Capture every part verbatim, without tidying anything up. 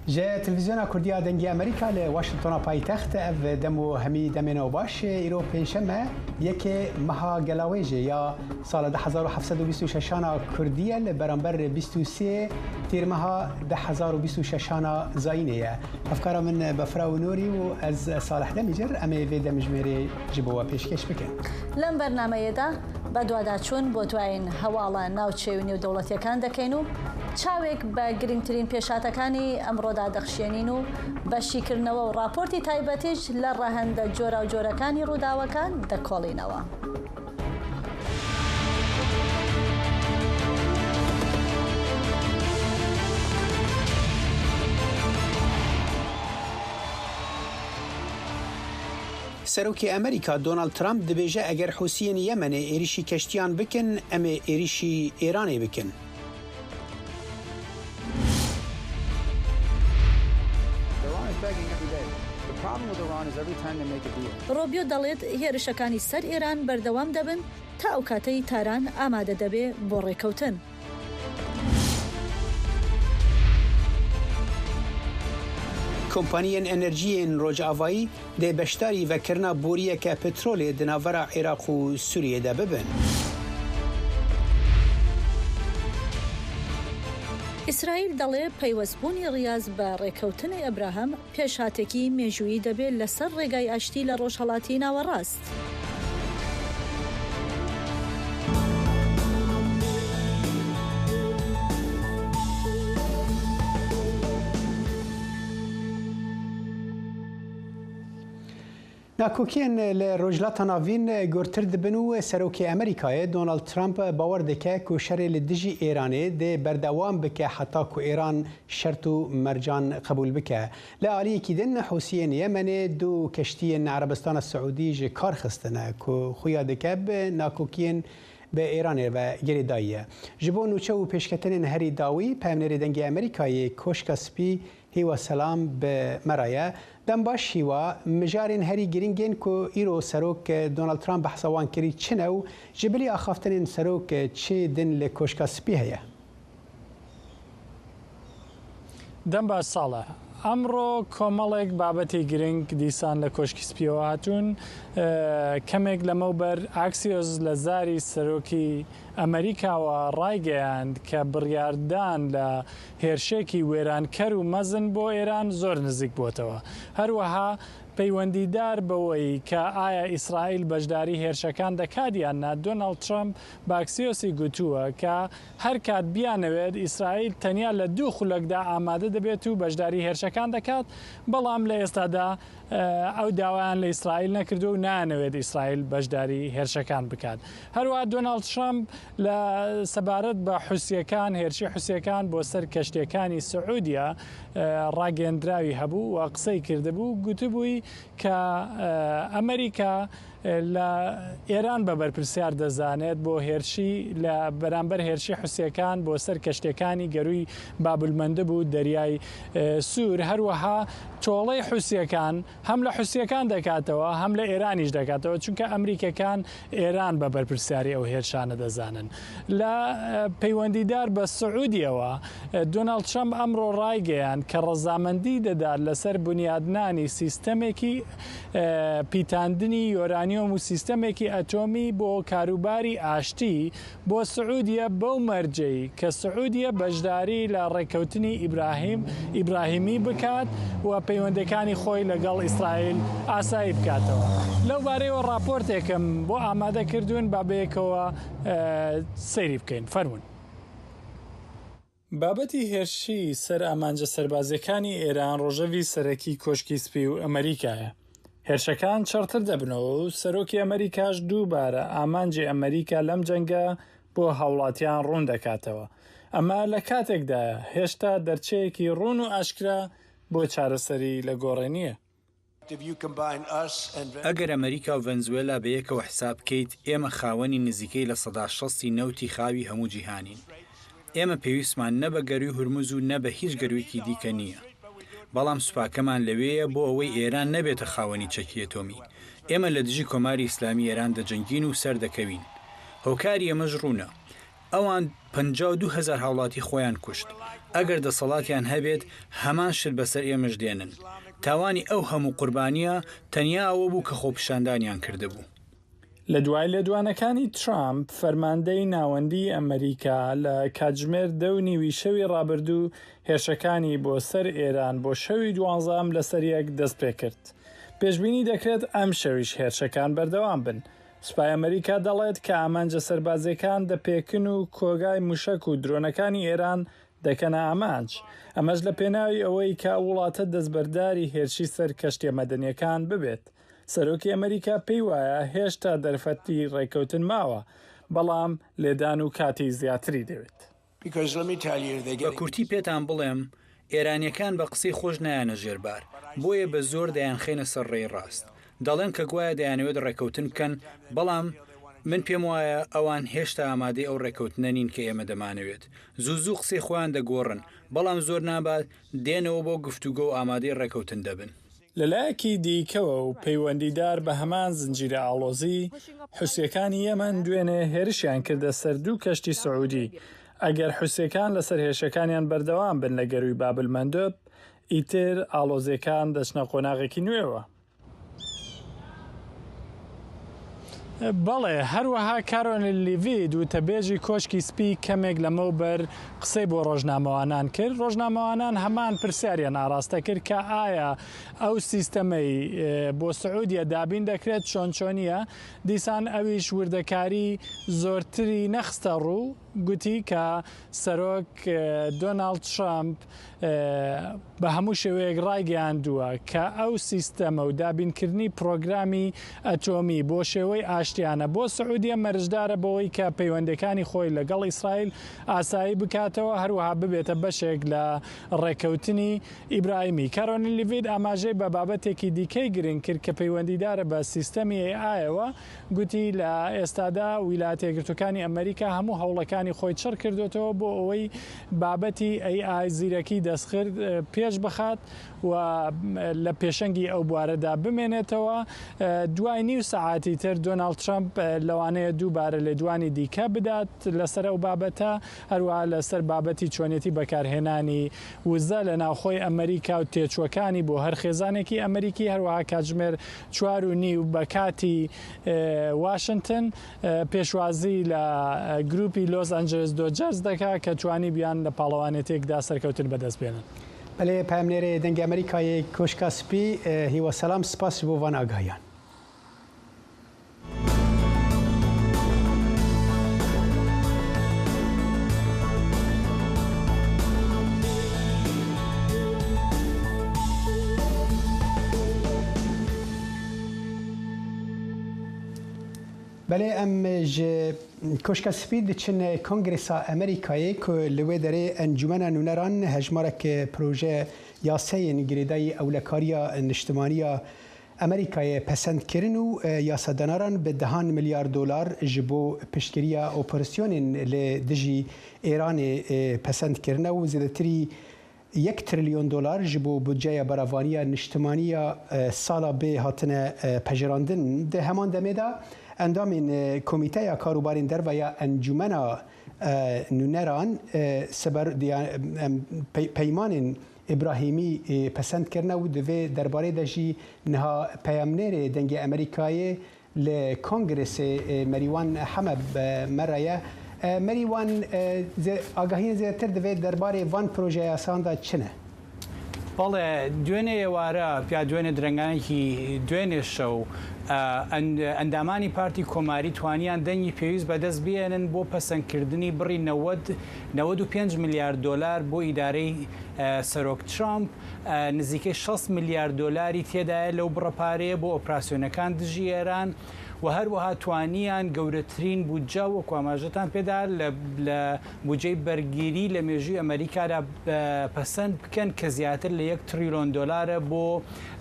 Ji Televîzyona Kurdî ya Dengê Amerîka li Washingtona paytext, ev dem û hemî demê navbaş. Îro pêncşeme, yekê meha Gelawêjê ya sala du hezar û heft sed û bîst û şeşan a Kurdî ye, li beramber bîst û sê Tîrmeha du hezar û bîst û şeşan a Zayînê ye. Hevkara min Befra Winûrî û ez Salih Demîcir, em ê vê demjimêrê ji bo we pêşkêş bikin. لەم بەرنامەیەدا بەدواداچوون بۆ دوایین هەواڵە ناوچەیی و نێودەوڵەتییەکان دەکەین و چاوێک بە گرنگترین پێشهاتەکانی ئەمڕۆدا دەخشێنین و بە شیکردنەوە و ڕاپۆرتی تایبەتیش لە ڕەهەندە جۆراوجۆرەکانی ڕووداوەکان دەکۆڵینەوە. Serokê Amerîka Donald Trump dibêje, eger Hûsiyên Yemenê êrîşî keştiyan bikin, em ê êrîşî Êranê bikin. Iran is begging every day. The problem with Iran is every time they make a deal. ڕۆبیۆ دەڵێت، هێرشەکانی سەر ئێران بەردەوام دەبن تا ئەو کاتەی تاران ئامادە دەبێ بۆ ڕێکەوتن. Kompaniyên enerjiyên Rojavayî dê beşdarî vekirina boriyeke petrolê di navbera Iraq û Sûriyê de bibin. ئیسرائیل دەڵێ پەیوەستبوونی ڕیاز بە ڕێکەوتنی ئەبراهەم پێشهاتێکی مێژوویی دەبێت لەسەر ڕێگای ئاشتی لە ڕۆژهەڵاتی ناوەڕاست. Nakokiyên li Rojhilata Navîn gurtir dibin û Serokê Amerîkayê Donald Trump bawer dike ku şerê li dijî Êranê dê berdewam bike heta ku Êran şert û mercan qebûl bike. Li aliyekî din, Hûsiyên Yemenê du keştiyên Erebistana Siûdî ji kar xistine ku xuya dike bi nakokiyên bi Êranê ve girêdayî ye. Ji bo nûçe û pêşketinên herî dawî, peyamnêrê Dengê Amerîkayê Koşka Spî Hîwa Selam bi me re ye. Dem baş Hîwa, mijarên herî girîng ên ku îro Serok Donald Trump behsa wan kirî çi ne û ji bilî axaftinên Serok çi din li Koşka Spî heye? Dem baş Salih. ئەمڕۆ کۆمەڵێک بابەتی گرنگ دیسان لە کۆشکی سپیەوە هاتوون. ئە، کەمێک لەمەوبەر ئاکسیۆس لە زاری سەرۆکی ئەمریکاوە ڕایگەیاند کە بڕیاردان لە هێرشێکی وێرانکەر و مەزن بۆ ئێران زۆر نزیک بووەتەوە. هەروەها پەیوەندیدار بەوەی کە ئایا ئیسرائیل بەشداری هێرشەکان دەکات یان نا، دۆناڵد ترەمپ بە ئاکسیۆسی گوتووە کە هەر کات بیانەوێت، ئیسرائیل تەنیا لە دوو خولەکدا ئامادە دەبێت و بەشداری هێرشەکان دەکات، بەڵام لە ئێستادا، ئە، ئەو داوایان لە ئیسرائیل نەکردووە و نایانەوێت ئیسرائیل بەشداری هێرشەکان بکات. هەروەها دۆناڵد ترەمپ لە سەبارەت بە حوسیەکان، هێرشی حوسیەکان بۆ سەر کەشتیەکانی سعودیا، ئە، ڕاگەیەندراوی هەبوو و قسەی کردبوو، گوتبووی کە، ئە، ئەمریکا لە ئێران بە بەرپرسیار دەزانێت بۆ هێرشی لە بەرامبەر هێرشی حوسیەکان بۆ سەر کەشتیەکانی گەرووی بابلمەندب و دەریای، ئە، سوور. هەروەها تۆڵەی حوسیەکان هەم لە حوسیەکان دەکاتەوە، هەم لە ئێرانیش دەکاتەوە، چونکە ئەمریکیەکان ئێران بە بەرپرسیاری ئەو هێرشانە دەزانن. لە، ئە، پەیوەندیدار بە سعودیەوە، ئە، دۆناڵد ترەمپ ئەمڕۆ ڕایگەیاند کە ڕەزامەندی دەدات لەسەر بنیادنانی سیستەمێکی، ئە، پیتاندنی یۆرانیۆم و سیستەمێکی ئەتۆمی بۆ کاروباری ئاشتی بۆ سعودیە، بەو مەرجەی کە سعودیە بەشداری لە ڕێکەوتنی ئیبراهیم، ئیبراهیمی بکات و پەیوەندەکانی خۆی لەگەڵ ئیسرائیل ئاسایی بکاتەوە. لەو بارەیەوە ڕاپۆرتێکم بۆ ئامادە کردوون، با بەیەکەوە، ئە، سەیری بکەین. فەرموون. بابەتی هێرشی سەر ئامانجە سەربازیەکانی ئێران ڕۆژەڤی سەرەکی کۆشکی سپی و ئەمریکایە. هێرشەکان چڕتر دەبنەوە و سەرۆکی ئەمریکاش دووبارە ئامانجی ئەمریکا لەم جەنگە بۆ هاوڵاتیان ڕوون دەکاتەوە. ئەمە لە کاتێکدایە هێشتا دەرچەیەکی ڕوون و ئاشکرا بۆ چارەسەری لە گۆڕێ نییە. ئەگەر ئەمریکا و ڤەنزوێلا بەیەکەوە حساب بکەیت، ئێمە خاوەنی نزیکەی لە سەدا شەستی نەوتی خاوی هەموو جیهانین. ئێمە پێویستمان نە بە گەرووی هورمز و نە بە هیچ گەروویەکی دیکە نییە. بەڵام سوپاکەمان لەوێیە بۆ ئەوەی ئێران نەبێتە خاوەنی چەکی ئەتۆمی. ئێمە لە دژی کۆماری ئیسلامی ئێران دەجەنگین و سەردەکەوین. هۆکاری ئەمەش ڕوونە. ئەوان پەنجا و دوو هەزار هاوڵاتی خۆیان کوشت. ئەگەر دەسەڵاتیان هەبێت، هەمان شت بەسەر ئێمەش دێنن. تاوانی ئەو هەموو قوربانیە تەنیا ئەوە بوو کە خۆپیشاندانیان کردبوو. لە دوای لێدوانەکانی ترامپ، فەرماندەی ناوەندی ئەمریکا لە کاتژمێر دە و نیوی شەوی ڕابردوو هێرشەکانی بۆ سەر ئێران بۆ شەوی دوانزەم لەسەر یەک دەست پێ کرد. پێشبینی دەکرێت ئەم شەویش هێرشەکان بەردەوام بن. سوپای ئەمریکا دەڵێت کە ئامانجە سەربازیەکان دەپێکن و کۆگای موشەک و درۆنەکانی ئێران دەکەنە ئامانج. ئەمەش لە پێناوی ئەوەی کە ئەو وڵاتە دەستبەرداری هێرشی سەر کەشتیە مەدەنیەکان ببێت. سەرۆکی ئەمریکا پێی وایە هێشتا دەرفەتی ڕێکەوتن ماوە، بەڵام لێدان و کاتی زیاتری دەوێت. Because let me tell you, they بە get کورتی پێتان بڵێم، ئێرانیەکان بە قسەی خۆش نایەنە ژێربار، بۆیە بە زۆر دەیانخێنە سەر ڕێی ڕاست. دەڵێن کە گوایە دەیانەوێت ڕێکەوتن بکەن، بەڵام من پێم وایە ئەوان هێشتا ئامادەی ئەو ڕێکەوتنە نین کە ئێمە دەمانەوێت. زوو زوو قسەی خۆیان دەگۆڕن، بەڵام زۆر نابات دێنەوە بۆ گفتوگۆ و ئامادەی ڕێکەوتن دەبن. لە لایەکی دیکەوە و پەیوەندیدار بە هەمان زنجیرە ئاڵۆزی، حوسیەکانی یەمەن دوێنێ هێرشیان کردە سەر دوو کەشتی سعودی. ئەگەر حوسیەکان لەسەر هێرشەکانیان بەردەوام بن لە گەرووی بابل مەندۆب، ئیتر ئاڵۆزیەکان دەچنە قۆناغێکی نوێوە. بەڵێ، هەروەها کارۆلیل لیڤید، وتەبێژی کۆشکی سپی، کەمێک لەمەوبەر قسەی بۆ ڕۆژنامەوانان کرد. ڕۆژنامەوانان هەمان پرسیاریان ئاراستە کرد کە ئایا ئەو سیستەمەی، ئێ، بۆ سعودیە دابین دەکرێت چۆن چۆنیە؟ دیسان ئەویش وردەکاری زۆرتری نەخستە ڕوو، گوتی کە سەرۆک، ئێ، دۆناڵد ترامپ، ئێ، بە هەموو شێوەیەک ڕایگەیاندووە کە ئەو سیستەمە و دابینکردنی پرۆگرامی ئەتۆمی بۆ شێوەی ئاشتیانە بۆ سعودیە مەرجدارە بەوەی کە پەیوەندەکانی خۆی لەگەڵ ئیسرائیل ئاسایی بکاتەوە، هەروەها ببێتە بەشێک لە ڕێکەوتنی ئیبراهیمی. کارۆنی لیڤید ئاماژەی بە بابەتێکی دیکەی گرنگ کرد کە پەیوەندیدارە بە سیستەمی AI-ەوە، گوتی لە ئێستادا ویلایەتە یەکگرتووەکانی ئەمریکا هەموو هەوڵەکانی خۆی چڕ کردوتەوە بۆ ئەوەی بابەتی AI، زیرەکی دەستکرد، پێش بخات و لە پێشەنگی ئەو بوارەدا بمێنێتەوە. دوای نیو سەعاتی تر دۆناڵد ترامپ لەوانەیە دووبارە لێدوانی دیکە بدات لەسەر ئەو بابەتە، هەروەها لەسەر بابەتی چۆنێتی بەکارهێنانی وزە لە ناوخۆی ئەمریکا و تێچووەکانی بۆ هەر خێزانێکی ئەمریکی، هەروەها کاتژمێر چوار و نیو بە کاتی، ئێ، واشنگتن، ئێ، پێشوازی لە، ئێ، گروپی لۆس ئەنجلس دۆجەرز دەکا کە توانی بیان لە پاڵەوانێتێکدا سەرکەوتن بەدەست بێنن. بەڵێ، پەیامنێرێ دەنگی ئەمریکایە کۆشکا سپی، ئێ، هیوا سەلام، سپاس بۆ ڤان ئاگاهیان. Belê, em ji Koşka Spî diçin Kongresa Amerîkayê, ku li wê derê Encûmena Nûneran hejmarek proje yaseyên girêdayî ewlekariya niştimaniya Amerîkayê pesend kirin û, e, yasadanaran bi dehan milyar dolar ji bo piştgiriya operasyonên li dijî Êranê, e, pesend kirine û zêdetirî yek trilyon dolar ji bo budceya beravaniya niştimaniya, e, sala bê hatine, e, pejirandin. Di heman demê de endamên, e, Komîteya Karûbarên Derve ya Encûmena, e, Nûneran, e, Seber diya-, em, pey-, Peymanên Îbrahîmî, e, pesend kirine û di vê derbarê de jî niha peyamnêrê Dengê Amerîkayê li Kongresê, e, Merîwan Heme bi me re ye. E, Merîwan, e, zê-, agahiyên zêdetir di vê derbarê van projeyasan de çi ne? بەڵێ، دوێنێ ئێوارە یا دوێنێ درەنگانێکی دوێنێ شەو، ئە، ئەن-، ئەندامانی پارتی کۆماری توانیان دەنگی پێویست بەدەست بێنن بۆ پەسەندکردنی بڕی نەوەد، نەوەد و پێنج ملیار دۆلار بۆ ئیدارەی، ئە، سەرۆک ترامپ. ئە، نزیکەی شەست ملیار دۆلاری تێدایە لەو بڕە پارەیە بۆ ئۆپراسیۆنەکان دژی ئێران و هەروەها توانیان گەورەترین بودجە، وەکو ئاماژەتان پێدا، لە، لە بودجەی بەرگیری لە مێژووی ئەمریکادا، ئە، پەسەند بکەن کە زیاتر لە یەک تریلۆن دۆلارە بۆ،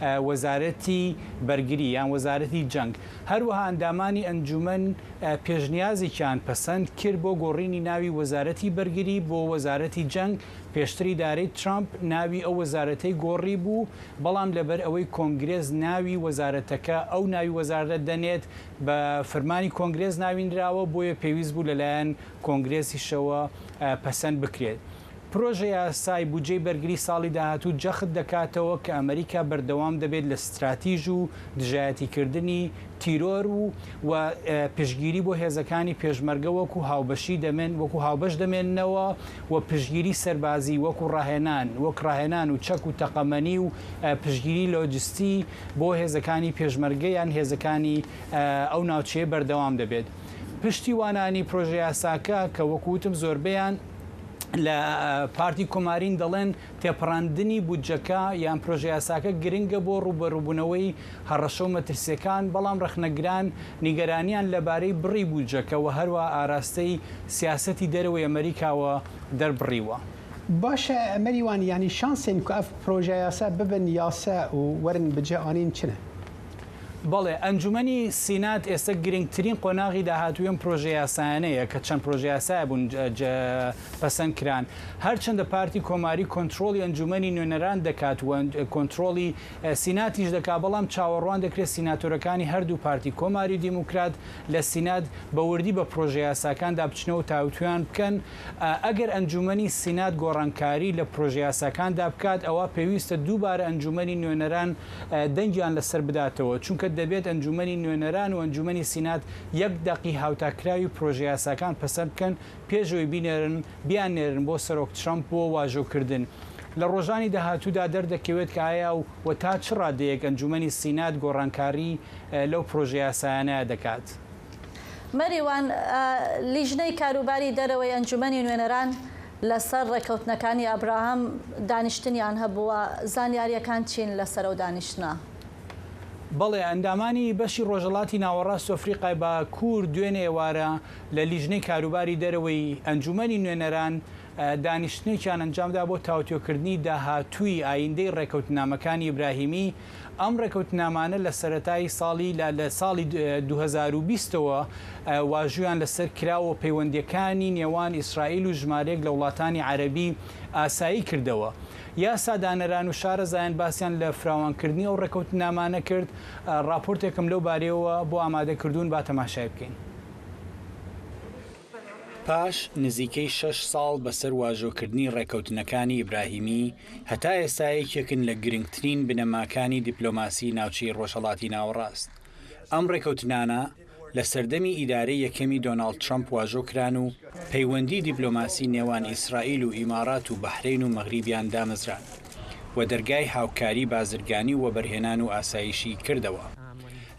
ئە، وەزارەتی بەرگری یان وەزارەتی جەنگ. هەروەها ئەندامانی ئەنجومەن، ئە، پێشنیازێکیان پەسەند کرد بۆ گۆڕینی ناوی وەزارەتی بەرگری بۆ وەزارەتی جەنگ، پێشتری دارەی ترامپ ناوی ئەو وەزارەتەی گۆڕی بوو، بەڵام لەبەر ئەوەی کۆنگرێس ناوی وەزارەتەکە، ئەو ناوی وەزارەت دەنێت، بە فەرمانی کۆنگرێس ناوی نراوە، بۆیە پێویست بوو لەلایەن کۆنگرێسیشەوە، ئە، پەسەند بکرێت. پرۆژە یاسای بودجەی بەرگری ساڵی داهاتوو جەخت دەکاتەوە کە ئەمریکا بەردەوام دەبێت لە ستراتیژ و دژایەتیکردنی تیرۆر و، و، ئە، پشتگیری بۆ هێزەکانی پێشمەرگە وەکو هاوبەشی دەمێن، وەکو هاوبەش دەمێننەوە و پشتگیری سەربازی وەکو ڕاهێنان، وەک ڕاهێنان و چەک و تەقەمەنی و، ئە، پشتگیری لۆجستی بۆ هێزەکانی پێشمەرگە یان هێزەکانی، ئە، ئەو ناوچەیە بەردەوام دەبێت. پشتیوانانی پرۆژە یاساکە کە وەکو وتم زۆربەیان لە، ئە، پارتی کۆمارین دەڵێن تێپەڕاندنی بودجەکە یان پرۆژە یاساکە گرنگە بۆ ڕوبەڕووبوونەوەی هەڕەشە و مەترسیەکان، بەڵام ڕەخنەگران نیگەرانیان لەبارەی بڕی بودجەکە و هەروە ئاراستەی سیاسەتی دەرەوەی ئەمریکاوە دەربڕیوە. باشە، مەریوان، یعنی شانسێن کو ئەف پرۆژە یاسا ببن یاسا و وەرن بجێ ئانین چنە؟ بەڵێ، ئەنجومەنی سینات ئێستا گرنگترین قۆناغی داهاتووی ئەم پرۆژە یاسایانەیە کە چەند پرۆژە یاسایە بوون جە-، جە-، پەسەند کران. هەرچەندە پارتی کۆماری کۆنترۆلی ئەنجومەنی نوێنەران دەکات و ئەنج-، کۆنترۆلی، ئە، سیناتیش دەکات، بەڵام چاوەڕوان دەکرێت سیناتۆرەکانی هەردوو پارتی کۆماری و دیموکرات لە سینات بە وردی بە پرۆژە یاساکاندا بچنەوە تاوتویان بکەن. ئە، ئەگەر ئەنجومەنی سینات گۆڕانکاری لە پرۆژە یاساکاندا بکات، ئەوە پێویستە دووبارە ئەنجومەنی نوێنەران، ئە، دەنگیان لەسەر بداتەوە، چونکە دەبێت ئەنجومەنی نوێنەران و ئەنجومەنی سینات یەک دەقی هاوتاکراوی پرۆژە یاساکان پەسەند بکەن، پێشەوەی بینێرن، بیان نێرن بۆ سەرۆک ترەمپ بۆ واژۆکردن. لە ڕۆژانی داهاتوودا دەردەکەوێت کە ئایا و، و تا چ ڕادەیەک ئەنجومەنی سینات گۆڕانکاری، ئە، لەو پرۆژە یاسایانەیە دەکات. مەریوان، ئە، لیژنەی کاروباری دەرەوەی ئەنجومەنی نوێنەران لەسەر ڕێکەوتنەکانی ئەبراهام دانیشتنیان هەبووە، زانیاریەکان چین لەسەر ئەو دانیشتنە؟ بەڵێ، ئەندامانی بەشی ڕۆژهەڵاتی ناوەڕاست و ئەفریقای باکوور دوێنێ ئێوارە لە لیژنەی کاروباری دەرەوەی ئەنجومەنی نوێنەران، ئە، دانیشتنێکیان ئەنجامدا بۆ تاوتوێکردنی داهاتووی ئایندەی ڕێکەوتنامەکانی ئیبراهیمی. ئەم ڕێکەوتنامانە لە سەرەتای ساڵی، لە، لە ساڵی، ئە، دوو هەزار و بیستەوە، ئە، واژویان لەسەر کراوە پەیوەندیەکانی نێوان ئیسرائیل و ژمارەیەک لە وڵاتانی عەرەبی ئاسایی کردەوە. یاسادانەران و شارەزایان باسیان لە فراوانکردنی ئەو ڕێکەوتنامانە کرد. ئە، ڕاپۆرتێکم لەو بارەیەوە بۆ ئامادە کردوون، با تەماشای بکەین. پاش نزیکەی شەش ساڵ بەسەر واژۆکردنی ڕێکەوتنەکانی ئیبراهیمی، هەتا ئێستا یەکێکن لە گرنگترین بنەماکانی دیپلۆماسی ناوچەی ڕۆژهەڵاتی ناوەڕاست. ئەم ڕێکەوتنانە لە سەردەمی ئیدارەی یەکەمی دۆناڵد ترەمپ واژۆ کران و پەیوەندی دیپلۆماسی نێوان ئیسرائیل و ئیمارات و بەحرین و مەغریبیان دامەزران و دەرگای هاوکاری بازرگانی و وەبەرهێنان و ئاسایشی کردەوە.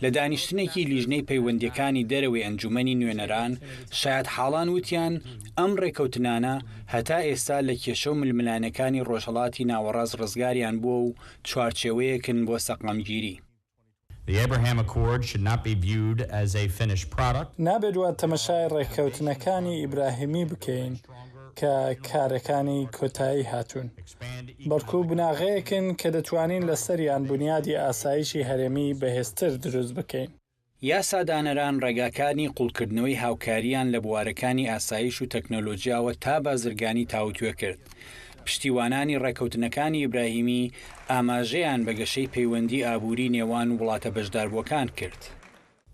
لە دانیشتنێکی لیژنەی پەیوەندیەکانی دەرەوەی ئەنجومەنی نوێنەران، شایەت حاڵان وتیان ئەم ڕێکەوتنانە هەتا ئێستا لە کێشە و ململانەکانی ڕۆژهەڵاتی ناوەڕاست ڕزگاریان بووە و چوارچێوەیەکن بۆ سەقامگیری. The Abraham Accord should not be viewed as a finished product. نابێت وا تەمەشای ڕێککەوتنەکانی ئیبراهیمی بکەین کە کارەکانی کۆتایی هاتوون، بەڵکو بناغەیەکن کە دەتوانین لەسەریان بنیادی ئاسایشی هەرێمی بەهێزتر دروست بکەین. یاسادانەران ڕێگاکانی قوڵکردنەوەی هاوکاریان لە بوارەکانی ئاسایش و تەکنۆلۆژیاوە تا بازرگانی تاوتوێ کرد. پشتیوانانی ڕێکەوتنەکانی ئیبراهیمی ئاماژەیان بە گەشەی پەیوەندی ئابووری نێوان وڵاتە بەشداربووەکان کرد.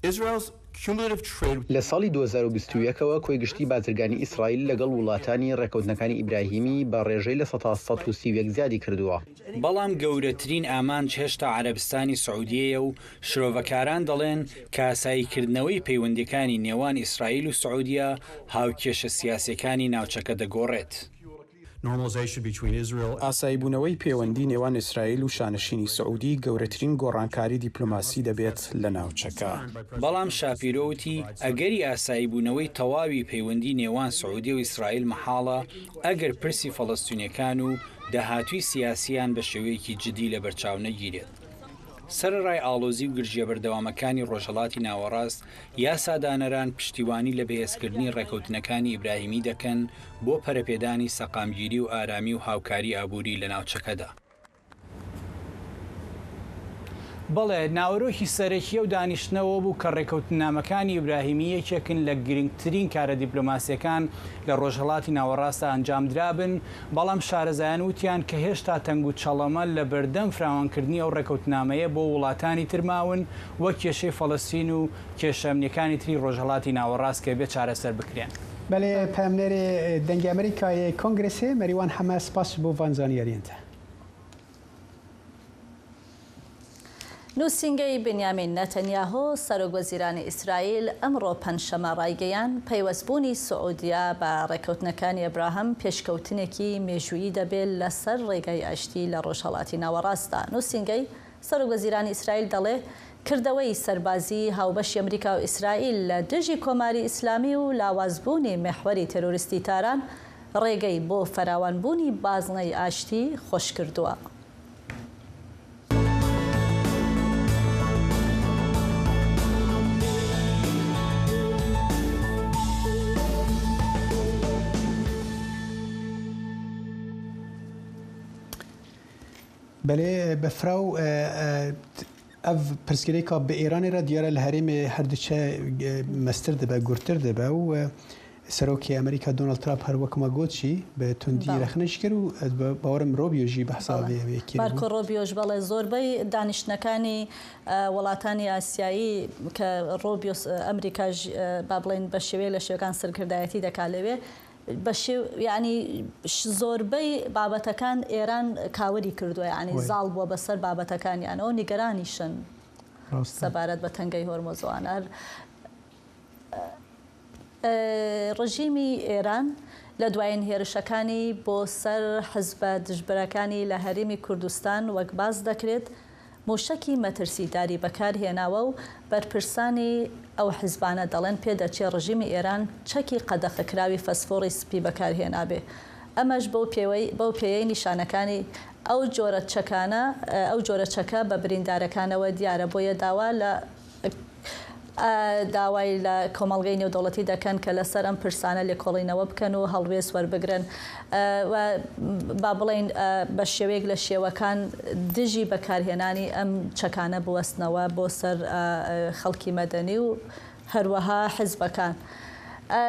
Israel's cumulative trade لە ساڵی دوو هەزار و بیست و یەکەوە کۆی گشتی بازرگانی ئیسرائیل لەگەڵ وڵاتانی ڕێکەوتنەکانی ئیبراهیمی بە ڕێژەی لە سەد تا سەد و سی و یەک زیادی کردووە. بەڵام گەورەترین ئامانج هێشتا عەرەبستانی سعودیەیە و شرۆڤەکاران دەڵێن کاساییکردنەوەی پەیوەندیەکانی نێوان ئیسرائیل و سعودیە هاوکێشە سیاسیەکانی ناوچەکە دەگۆڕێت. Normalization between Israel ئاساییبوونەوەی پەیوەندی نێوان ئیسرائیل و شانشینی سعودی گەورەترین گۆڕانکاری دیپلۆماسی دەبێت لە ناوچەکە. بەڵام شاپیرۆ وتی ئەگەری ئاساییبوونەوەی تەواوی پەیوەندی نێوان سعودیە و ئیسرائیل مەحاڵە ئەگەر پرسی فەڵەستونیەکان و داهاتووی سیاسیان بە شێوەیەکی جدی لە بەرچاو نەگیرێت. سەرەڕای ئاڵۆزی و گرژیە بەردەوامەکانی ڕۆژهەڵاتی ناوەڕاست، یاسادانەران پشتیوانی لە بەهێزکردنی ڕێکەوتنەکانی ئیبراهیمی دەکەن بۆ پەرەپێدانی سەقامگیری و ئارامی و هاوکاری ئابووری لە ناوچەکەدا. بەڵێ، ناوەرۆکی سەرەکی ئەو دانیشتنەوە بوو کە ڕێکەوتنامەکانی ئیبراهیمی یەکێکن لە گرنگترین کارە دیپلۆماسیەکان لە ڕۆژهەڵاتی ناوەڕاستدا ئەنجام درابن، بەڵام شارەزایان وتیان کە هێشتا تەنگ و چەڵەمە لە بەردەم فراوانکردنی ئەو ڕێکەوتنامەیە بۆ وڵاتانی ترماون، وەک کێشەی فەڵەستین و کێشە ئەمنیەکانی تری ڕۆژهەڵاتی ناوەڕاست کە بێ چارەسەر بکرێن. بەڵێ، پەیامنێرێ دەنگی ئەمریکایە کۆنگرێسێ، مەریوان حەمە، سپاس بۆ ڤان زانیاریەنتە. نووسینگەی بنیامین نەتەنیاهۆ، سەرۆک وەزیرانی ئیسرائیل، ئەمڕۆ پەنجشەمە ڕایگەیان پەیوەستبوونی سعودیا بە ڕێکەوتنەکانی ئەبراهەم پێشکەوتنێکی مێژوویی دەبێت لەسەر ڕێگای ئاشتی لە ڕۆژهەڵاتی ناوەڕاستدا. نووسینگەی سەرۆک وەزیرانی ئیسرائیل دەڵێ کردەوەی سەربازی هاوبەشی ئەمریکا و ئیسرائیل لە دژی کۆماری ئیسلامی و لاوازبوونی مەحوەری تێرۆریستی تاران ڕێگەی بۆ فراوانبوونی بازنەی ئاشتی خۆش کردووە. بەڵێ، بەفراو، ئە، ئە، ئەڤ پرسگرێکا بە ئێرانێ را دیارە لە هەرێمێ هەردووچە، ئە، مەستر دەبە، گورتر دەبە و، ئە، سەرۆکی ئەمریکا دۆناڵد ترامپ هەر وەک ما گوت چی بە توندی ڕەخنەش کرد و، ئە، بە-، باوەرم ڕۆبیۆ ژی بەحسا بەڵێ. وێ، وێ کرد مارکۆ بوو. ڕۆبیۆش، بەڵێ، زۆربەی دانیشتنەکانی، ئە، وڵاتانی ئاسیایی کە ڕۆبیۆ س-، ئەمریکا ژ-، ئە، با بڵێن بە شێوەیە لە شێوەکان سەرکردایەتی دەکا لەوێ، بە شێو-، یعنی، ش-، زۆربەی بابەتەکان ئێران کاوەری کردووە، یعنی، وای. زاڵ بووە بەسەر بابەتەکانیان، ئەو نیگەرانیشن ڕاستە. سەبارەت بە تەنگەی هۆرمۆزوان. هەر، ئە، ڕژیمی ئێران لە دوایین هێرشەکانی بۆ سەر حزبە دژبرەکانی لە هەرێمی کوردستان وەک باز دەکرێت، موشەکی مەترسیداری بەکارهێناوە و بەرپرسانی ئەو حزبانە دەڵێن پێدەچێ ڕژیمی ئێران چەکی قەدەخەکراوی فەسفۆڕی سپی بەکارهێنابێ. ئەمەش بەو پێوەی-، بەو پێیەی نیشانەکانی ئەو جۆرە چەکانە، ئەو جۆرە چەکە بە بریندارەکانەوە دیارە، بۆیە داوا لە، ئە، داوای لە کۆمەڵگەی نێودەوڵەتی دەکەن کە لەسەر ئەم پرسانە لێکۆڵینەوە بکەن و هەڵوێست وەربگرن. ئە، و با بڵێن، ئە، بە شێوەیەک لە شێوەکان دژی بەکارهێنانی ئەم چەکانە بوەستنەوە بۆ سەر، ئە، ئە، خەڵکی مەدەنی و هەروەها حزبەکان. ئە،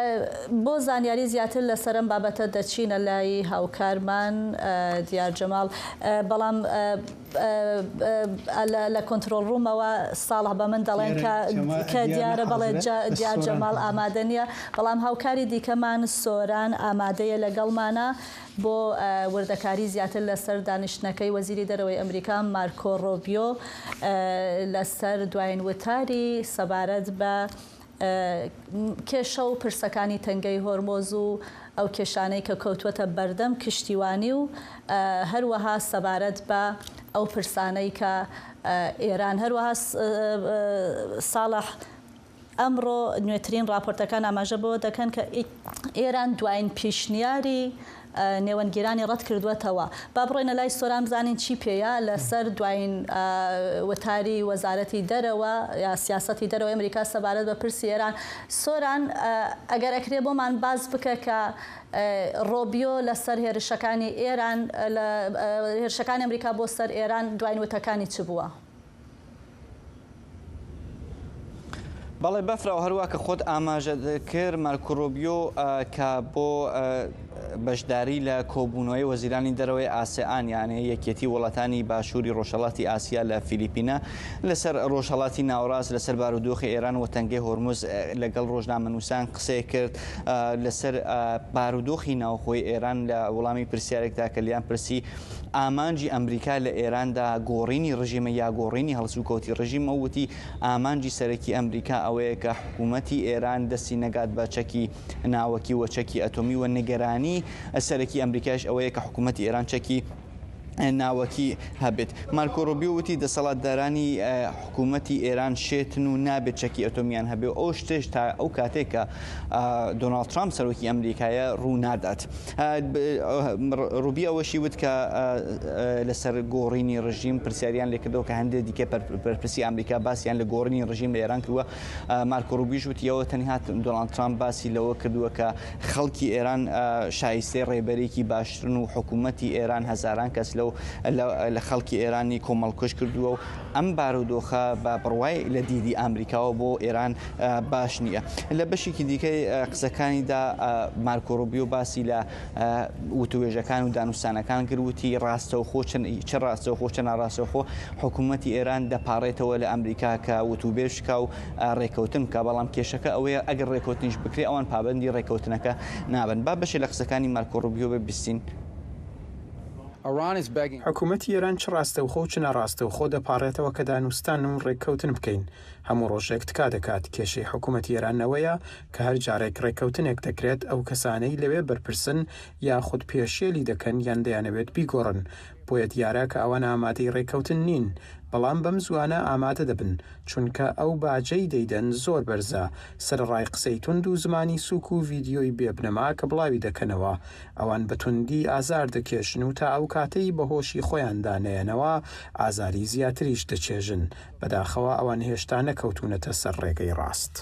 بۆ زانیاری زیاتر لەسەر ئەم بابەتە دەچینە لای هاوکارمان، ئە، دیار جەماڵ. ئە، بەڵام، ئە، ئە، ئە، لە، لە کۆنترۆل ڕوومەوە ساڵح بە من دەڵێن دیارە کە، جەمال، کە دیارە دیارە بەڵێ حاضرە. جا-، دیار سۆران جەماڵ حاضرە. ئامادە نییە، بەڵام هاوکاری دیکەمان سۆران ئامادەیە لەگەڵمانە بۆ، ئە، وردەکاری زیاتر لەسەر دانیشتنەکەی وەزیری دەرەوەی ئەمریکا مارکۆ ڕۆبیۆ، ئە، لەسەر دوایین وتاری سەبارەت بە، ئە، کێشە و پرسەکانی تەنگەی هۆرمۆز و ئەو کێشانەی کە کەوتووەتە بەردەم کشتیوانی و، ئە، هەروەها سەبارەت بە ئەو پرسانەی کە، ئە، ئێران هەروەها س-، ئە، ئە، ساڵح ئەمڕۆ نوێترین راپۆرتەکان ئاماژە بۆ دەکەن کە ئی-، ئێران دوایین پیشنیاری، ئە، نێوەندگیرانی ڕەت کردووەتەوە. با بڕۆینە لای سۆران بزانین چی پێیە لەسەر دوایین، ئە، وتاری وەزارەتی دەرەوە یا سیاسەتی دەرەوەی ئەمریکا سەبارەت بە پرسی ئێران. سۆران، ئە، ئەگەر ئەکرێ بۆمان باز بکە کە، ئە، ڕۆبیۆ لەسەر هێرشەکانی ئێران، لە، ئە، هێرشەکانی ئەمریکا بۆ سەر ئێران دوایین وتەکانی چ بووە؟ بەڵێ، بەفرە و هەروە کە خۆت ئاماژە کرد، مارکۆ ڕۆبیۆ، ئە، کە بۆ، ئە، بەشداری لە کۆبوونەوەی وەزیرانی دەرەوەی ئاسیان، یانێ یەکێتی وڵاتانی باشووری ڕۆژهەڵاتی ئاسیا لە فیلیپینە، لەسەر ڕۆژهەڵاتی ناوەڕاست، لەسەر بارودۆخی ئێران و تەنگەی هۆرمز، ئە، لەگەڵ ڕۆژنامەنووسان قسەی کرد، ئە، لەسەر، ئە، بارودۆخی ناوخۆی ئێران لە وەڵامی پرسیارێکدا کە لیان پرسی ئامانجی ئەمریکا لە ئێراندا گۆڕینی ڕژیمە یا گۆڕینی هەڵسوکەوتی ڕژیمە، وتی ئامانجی سەرەکی ئەمریکا ئەوەیە کە حکوومەتی ئێران دەستی نەگات بە چەکی ناوەکی و چەکی ئەتۆمی و نیگەرانی سەرەکی ئەمریکاش ئەوەیە کە حکوومەتی ئێران چەکی ناوەکی هەبێت. مارکۆ ڕۆبیۆ وتی دەسەڵاتدارانی، ئە، حکوومەتی ئێران شێتن و نابێت چەکی ئەتۆمیان هەبێ و ئەو شتێش تا ئەو کاتێک کە، ئە، دۆناڵد ترامپ سەرۆکی ئەمریکایە ڕوو نادات. ئە، ب-، ئە، ڕ-، ڕوبی ئەوەشی وت کە، ئە، ئە، لەسەر گۆڕینی ڕژیم پرسیاریان لێکردەوە کە هەندێک دیکە پەر-، بەرپرسی ئەمریکا باسیان لە گۆڕینی ڕژیم لە ئێران کردووە. ئە، مارکۆ ڕوبیش وتی ئەوە تەنها دۆناڵد ترامپ باسی لەوە کردووە کە خەڵکی ئێران، ئە، شایستەی ڕێبەرێکی باشترن و حکوومەتی ئێران هەزاران کەس لە لە لە خەڵکی ئێرانی کۆمەڵکوژ کردووە و ئەم بارودۆخە بە بڕوای لە دیدی ئامریکاوە بۆ ئێران، ئە، باش نییە. لە بەشێکی دیکەی، ئە، قسەکانیدا، ئە، مارکۆ ڕوبیۆ باسی لە، ئە، وتوێژەکان و دانوستانەکان کرد، وتی ڕاستەوخۆ چ، چ ڕاستەوخۆ، چ ناڕاستەوخۆ، حکوومەتی ئێران دەپاڕێتەوە لە ئەمریکا کە وتوبێژ بکا و، ئە، ڕێکەوتن بکا. بەڵام کێشەکە ئەوەیە، ئەگەر ڕێکەوتنیش بکرێ، ئەوان پابەندی ڕێکەوتنەکە نابن. با بەشێ لە قسەکانی مارکۆ ڕوبیۆ ببیستین. Iran is begging. حکوومەتی ئێران چ ڕاستەوخۆ و چ ناڕاستەوخۆ دەپاڕێتەوە کە دانوستان و ڕێککەوتن بکەین. هەموو ڕۆژێک تکا دەکات. کێشەی حکوومەتی ئێران ئەوەیە کە هەر جارێک ڕێککەوتنێک دەکرێت، ئەو کەسانەی لەوێ بەرپرسن یاخود پێشێلی دەکەن یان دەیانەوێت بیگۆڕن. بۆیە دیارە کە ئەوان ئامادەی ڕێککەوتن نین، بەڵام بەم زوانە ئامادە دەبن، چونکە ئەو باجەی دەیدەن زۆر بەرزە. سەرەڕای قسەی توند و زمانی سووک و ڤیدیۆی بێبنەما کە بڵاوی دەکەنەوە، ئەوان بە توندی ئازار دەکێشن و تا ئەو کاتەی بە هۆشی خۆیاندا نەیەنەوە، ئازاری زیاتریش دەچێژن. بەداخەوە ئەوان هێشتا نەکەوتوونەتە سەر ڕێگەی ڕاست.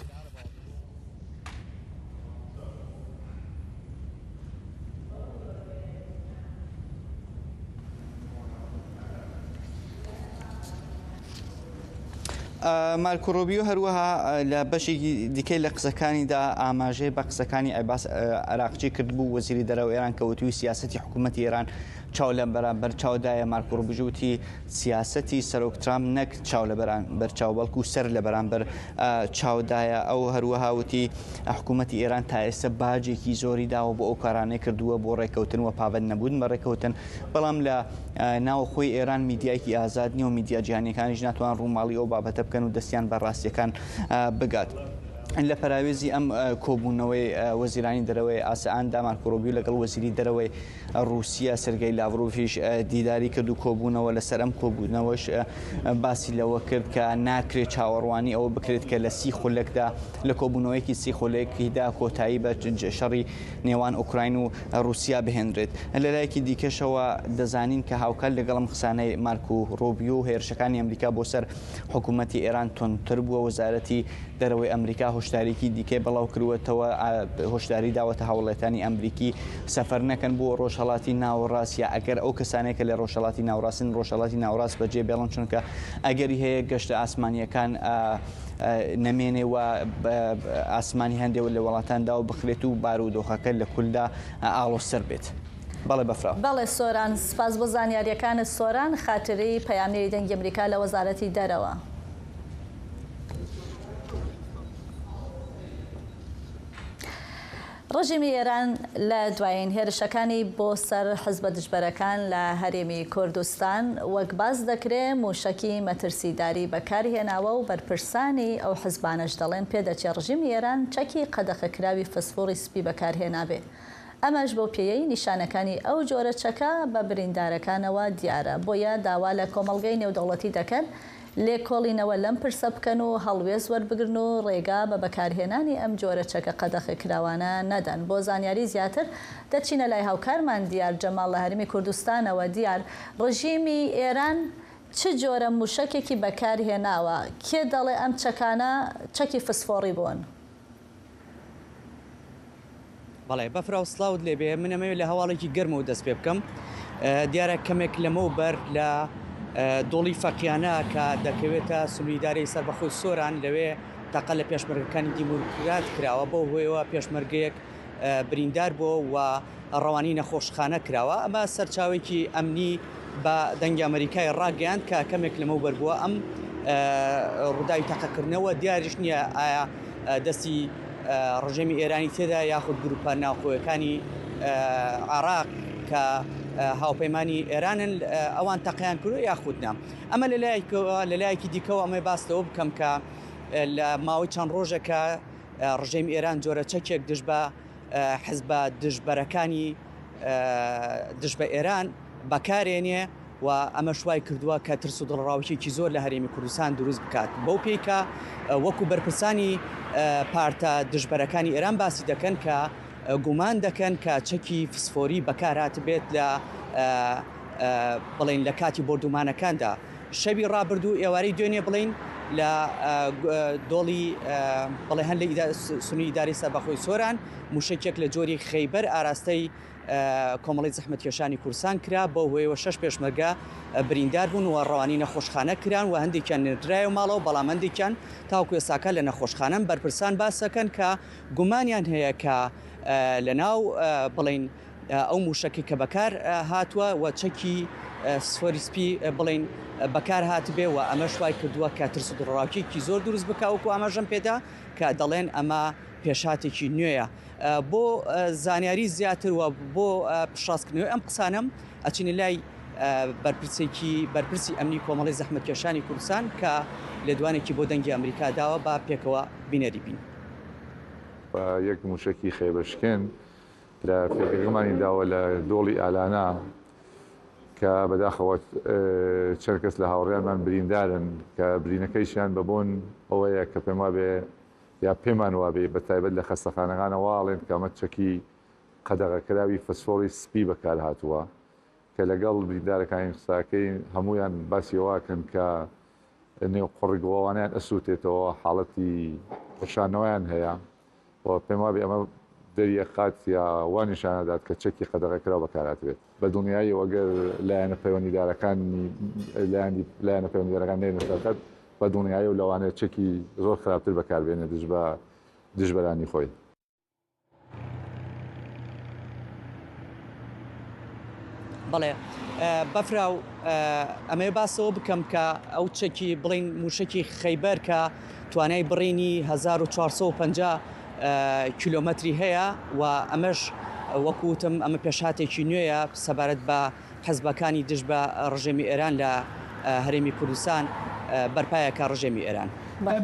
ئە، مارکۆ ڕۆبیۆ هەروەها، ئە، لە بەشێکی دیکەی لە قسەکانیدا ئاماژەی بە قسەکانی عەباس، ئە، عراقچی کردبوو، وەزیری دەرەوەی ئێران، کە وتووی سیاسەتی حکوومەتی ئێران چاو لە بەرامبەر چاودایە. مارکۆ ڕوبیۆ وتی سیاسەتی سەرۆک ترامپ نەک چاو لە بەرامبەر چاو، بەڵکو سەر لە بەرامبەر، ئە، چاودایە. ئەو هەروەها وتی حکوومەتی ئێران تا ئێستا باجێکی زۆری داوە بۆ ئەو کارانەی کردووە بۆ ڕێککەوتن و پابەند نەبوون بە ڕێککەوتن، بەڵام لە، ئە، ناوخۆی ئێران میدیایەکی ئازاد نییە و میدیا جیهانیەکانیش ناتوان ڕووماڵی ئەو بابەتە بکەن و دەستیان بە ڕاستیەکان، ئە، بگات. لە پەراوێزی ئەم، ئە، کۆبوونەوەی، ئە، وەزیرانی دەرەوەی ئاسەئاندا مارکۆ ڕۆبیۆ لەگەڵ وەزیری دەرەوەی ڕووسیا سەرگەی لاڤرۆڤیش، ئە، دیداری کرد و کۆبوونەوە. لەسەر ئەم کۆبوونەوەش، ئە، باسی لەوە کرد کە ناکرێت چاوەڕوانی ئەوە بکرێت کە لە سی خولەکدا، لە کۆبوونەوەیەکی سی خولەکیدا کۆتایی بە ج-، ج-، شەڕی نێوان ئۆکراین و ڕووسیا بهێنرێت. لە لایەکی دیکەشەوە دەزانین کە هاوکات لەگەڵ ئەم قسانەی مارکۆ ڕۆبیۆ، هێرشەکانی ئەمریکا بۆ سەر حکوومەتی ئێران توندتر بووە. وەزارەتی دەرەوەی ئەمریکا هۆشداریکی دیکەی بەڵاو کردووەتەوە، ئا، هۆشداری داوەتە هاوڵێتانی ئەمریکی سەفەر نەکەن بۆ ڕۆژهەڵاتی ناوەڕاست، یا ئەگەر ئەو کەسانەی کە لە ڕۆژهەڵاتی ناوەڕاستن، ڕۆژهەڵاتی ناوەڕاست بەجێ بێڵن، چونکە ئەگەری هەیە گەشتە ئاسمانیەکان، ئا، ئا، نەمێنێ و بە، بە ئاسمانی هەندێک لە وڵاتان داو بخرێت و بارودۆخەکە لە کولدا، ئا، ئاڵۆزتر بێت. بەڵێ بەفرا. بەڵێ سۆران، سپاس بۆ زانیاریەکانت. سۆران خاتری، پەیامنێری دەنگی ئەمریکا لە وەزارەتی دەرەوە. ڕژیمی ئێران لە دوایین هێرشەکانی بۆ سەر حزبە دژبەرەکان لە هەرێمی کوردستان، وەک باس دەکرێ، موشەکی مەترسیداری بەکارهێناوە و بەرپرسانی ئەو حزبانەش دەڵێن پێدەچێ ڕژیمی ئێران چەکی قەدەخەکراوی فسفۆڕی سپی بەکارهێنابێ. ئەمەش بەو پێیەی نیشانەکانی ئەو جۆرە چەکە بە بریندارەکانەوە دیارە. بۆیە داوا لە کۆمەڵگەی نێودەوڵەتی دەکەن لێکۆڵینەوە لەم پرسە بکەن و هەڵوێست وەربگرن و ڕێگا بە بەکارهێنانی ئەم جۆرە چەکە قەدەخەکراوانە نەدەن. بۆ زانیاری زیاتر دەچینە لای هاوکارمان دیار جەماڵ لە هەرێمی کوردستانەوە. دیار، ڕژیمی ئێران چ جۆرە موشەکێکی بەکارهێناوە؟ کێ دەڵێ ئەم چەکانە چەکی فسفۆڕی بوون؟ بەڵێ، بەفرا و سڵاوت لێبێ. من ئەمەوێت لە هەواڵێکی گەرمەوە دەست پێ بکەم. ئە، دیارە کەمێک لەمەو بەر لە، ئە، دۆڵی فەقیانە کە دەکەوێتە سنووری ئیدارەی سەربەخۆی سۆران، لەوێ تەقە لە پێشمەرگەکانی دیموکرات کراوە. بەو هۆیەوە پێشمەرگەیەک، ئە، بریندار بووە و ڕەوانەی نەخۆشخانە کراوە. ئەمە سەرچاوێکی ئەمنی بە دەنگی ئەمریکای ڕاگەیاند کە کەمێک لەمەو بەر بووە ئەم، ئە، ڕووداوی تەقەکردنەوە. دیاریش نییە ئایا، ئە، دەستی، ئە، ڕژێمی ئێرانی تێدا یاخود گروپە ناوخۆیەکانی، ئە، عێراق کە، ئە، هاوپەیمانی ئێرانن، ئە، ئەوان تەقەیان کردووە یاخود نا. ئەمە لە لایەکەوە، لە لایەکی دیکەوە ئەمەی باس لەوە بکەم کە، ئە، لە ماوەی چەند ڕۆژێکە، ئە، ڕژێمی ئێران جۆرە چەکێک دژ بە، ئە، حزبە دژبەرەکانی، ئە، دژ بە ئێران بەکارێنێ و ئەمەش وای کردووە کە ترس و دڵڕاوکێکی زۆر لە هەرێمی کوردستان دروست بکات. بەو پێی کە، ئە، وەکو بەرپرسانی، ئە، پارتە دژبەرەکانی ئێران باسی دەکەن کە، ئە، گومان دەکەن کە چەکی فسفۆری بەکار هاتبێت لە، ئە، ئە، بڵێن لە کاتی بۆردومانەکاندا. شەوی ڕابردوو، ئێوارەی دوێنێ بڵێن لە، ئە، گو-، ئە، دۆڵی، ئە، بڵێ هەن لە ئیدا-، س-، سنووری ئیدارەی سەربەخۆی سۆران، موشەکێک لە جۆری خەیبەر ئاراستەی، کۆمەڵی زەحمەتکێشانی کوردستان کرا، بەو هۆیەوە شەش پێشمەرگە بریندار بوون و ڕەوانەی نەخۆشخانە کران و هەندێکیان نێردرایەوە ماڵەوە، بەڵام هەندێکیان تاوەکو ئێساکە لە نەخۆشخانەن. بەرپرسان باس دەکەن کە گومانیان هەیە کە لەناو، بڵێن، ئەو موشەکی کە بەکار هاتووە و چەکی سفۆری سپی، بڵێن، بەکار هاتبێ و ئەمەش وای کردووە کە ترس و دڵڕاوکێکی زۆر دروست بکا، وەکو ئاماژەم پێدا کە دەڵێن ئەمە پێشهاتێکی نوێیە. بۆ زانیاری زیاتر و بۆ پشتڕاستکردنەوەی ئەم قسانەم ئەچینە لای بەرپرسێکی، بەرپرسی ئەمنی کۆمەڵی زەحمەتکێشانی کوردستان کە لێدوانێکی بۆ دەنگی ئەمریکا داوە، با پێکەوە بینەری بین. و یەک موشەکی خێبەشکێن لە پێگەکەمانی داوە لە دۆڵی ئالانا کە بەداخەوە چەند کەس لە هاوڕێیانمان بریندارن کە برینەکەیشیان بە بۆن ئەوەیە کە پێم وابێ یا پێمان وابێ بە تایبەت لە خەستەخانەکانە واڵێن کە ئەمە چەکی قەدەغەکراوی فسفۆری سپی بەکار هاتووە کە لەگەڵ بریندارەکانی قساکەی هەمویان باسی ئەوەکەن کە نێو قڕگوڵەوانیان ئەسووتێتەوە، حاڵەتی قرشانەوەیان هەیە و پێم وابێ ئەمە دەریەخات یا وا نیشانەدات کە چەکی قەدەغەکراو بەکارهاتبێت. بە دڵنیاییەوە ئەگەر لایەنە پەیوەندیدارەکانی لایەنی لایەنە پەیوەندیدارەکان نێنە سەرخەت، بە دڵنیایی و لەوانەیە چەکی زۆر خراپتر بەکاربێنێت دژ بە دژبەرانی خۆی. بەڵێ بەفراو، ئەمەیە باسەوە بکەم کە ئەو چەکی بڵین موشەکی خەیبەر کە توانای بڕینی هەزار و چوار سەد و پەنجا کیلۆمەتری هەیە و ئەمەش وەکوتم ئەمە پێشاتێکی نوێیە سەبارەت بە حزبەکانی دژ بە ڕژێمی ئێران لە هەرێمی کوردستان بەرپایەکە ڕژێمی ئێران.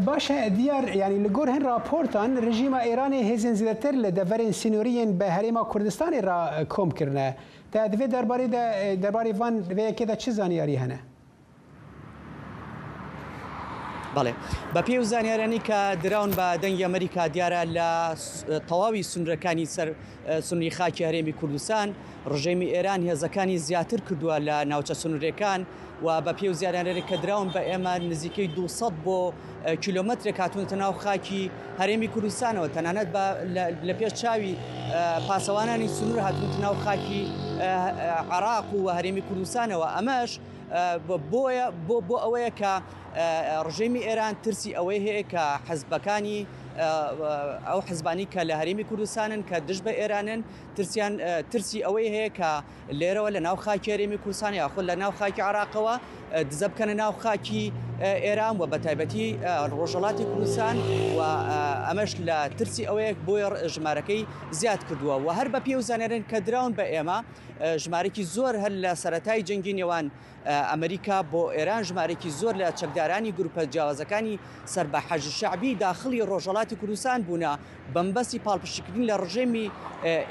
باشە دیار، یانی li gor hin raportan rejîma Îranê hêzên zêdetir li deverên sînorî yên bi Herêma Kurdistanê re kom kirine. Te di vê derbarê de, derbarê van vê yekê de çi zanyarî hene? بەڵێ، بە پێی و زانیارانی کە دراون بە دەنگی ئەمریکا دیارە لە تەواوی سنوورەکانی سەر سنووری خاکی هەرێمی کوردستان ڕژێمی ئێران هێزەکانی زیاتر کردووە لە ناوچە سنوورەکان و بە پێی و زانیارانی کە دراون بە ئێمە نزیکەی دوو سەد بۆ کیلۆمەترێک هاتوونەتە ناو خاکی هەرێمی کوردستانەوە، تەنانەت بە لە پێش چاوی پاسەوانانی سنوور هاتوونەتە ناو خاکی عێراق و هەرێمی کوردستانەوە. ئەمەش بۆیە بۆ بۆ ئەوەیە کە ڕژێمی ئێران ترسی ئەوەی هەیە کە حزبەکانی ئەو حزبانی کە لە هەرێمی کوردستانن کە دژ بە ئێرانن ترسیان ترسی ئەوەی هەیە کە لێرەوە لە ناو خاکی هەرێمی کوردستان یاخود لە ناو خاکی عێراقەوە دزە بکەنە ناو خاکی ئێران و بە تایبەتی ڕۆژهەڵاتی کوردستان و ئەمەش لە ترسی ئەوەیە بۆیە ژمارەکەی زیاد کردووە و هەر بە پێی و زانیارن کە دراون بە ئێمە ژمارەیەکی زۆر هەر لە سەرەتای جەنگی نێوان ئەمریکا بۆ ئێران ژمارەیەکی زۆر لە چەکدارانی گروپە جیاوازەکانی سەر بە حەشد شەعبی داخڵی ڕۆژهەڵاتی کوردستان بوونە بە مەبەستی پاڵپشتیکردن لە ڕژێمی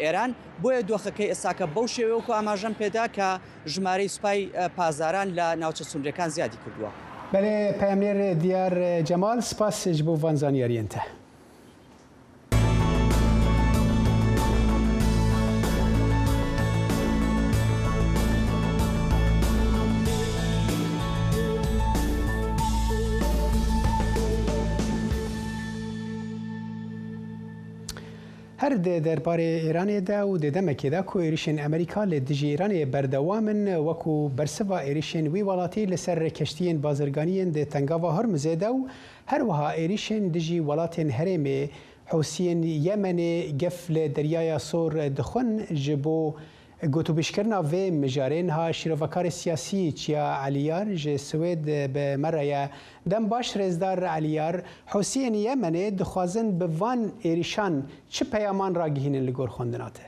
ئێران. بۆیە دۆخەکەی ئێستاکە بەو شێوەیە وەکو ئاماژەم پێدا کە ژمارەی سوپای پاسداران لە ناوچە سنووریەکان زیادی کردووە. بەڵێ پەیامنێر دیار جەمال، سپاس ji bo van zanyariyên te. Her di derbarê Îranê de û di demekê de ku êrişên Amerîka li dijî Îranê berdewam in, wekû bersiva êrişên wî welatî li ser keştiyên bazirganiyên di Tengava Hormizê de û her wiha êrişên dijî welatên herêmê Hûsiyên Yemenê gef li Deryaya Sor dixwin, ji bo gotûbêjkirina vê mijarê niha şîrovekarê siyasî Çiya Eliyar ji Swêd bi me re ye. Dem baş Rêzdar Eliyar, Hûsiyên Yemenê dixwazin bi van êrişan çi peyaman ragihînin li gor xwendina te?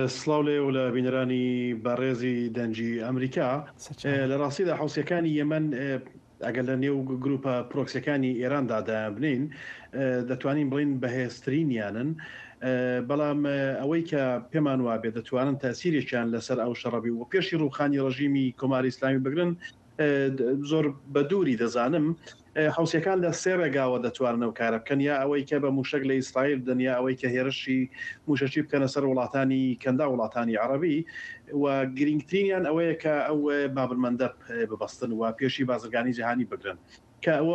Silav lê û li bîneraniî berêzî Dengî Amerîka. Li rastî de Hûsiyekanî Yemen eger li nêw grûpa proksiyekaniî Îran de de binîn, detwanîn bilîn bihêztirîniyan in. Belam eweyke pêman wabe detwanin tesîrêkiyan li ser ew şere bî û pêşî rûxanî rejîmî Komarî Îslamî bigrin, zor bedûrî dizanim. Hewsyekan li sê rêgawe detwanin ew kare bikin, ya eweyke be mûşek li Îsraîl bidin, ya eweyke hêrişî mûşekî bikene ser welatanî kenda welatanî erebî. We girîngtirîniyan ew ye ke ew Babilmendeb bibestin we pêşî bazirganî cîhanî bigrin. Ke ew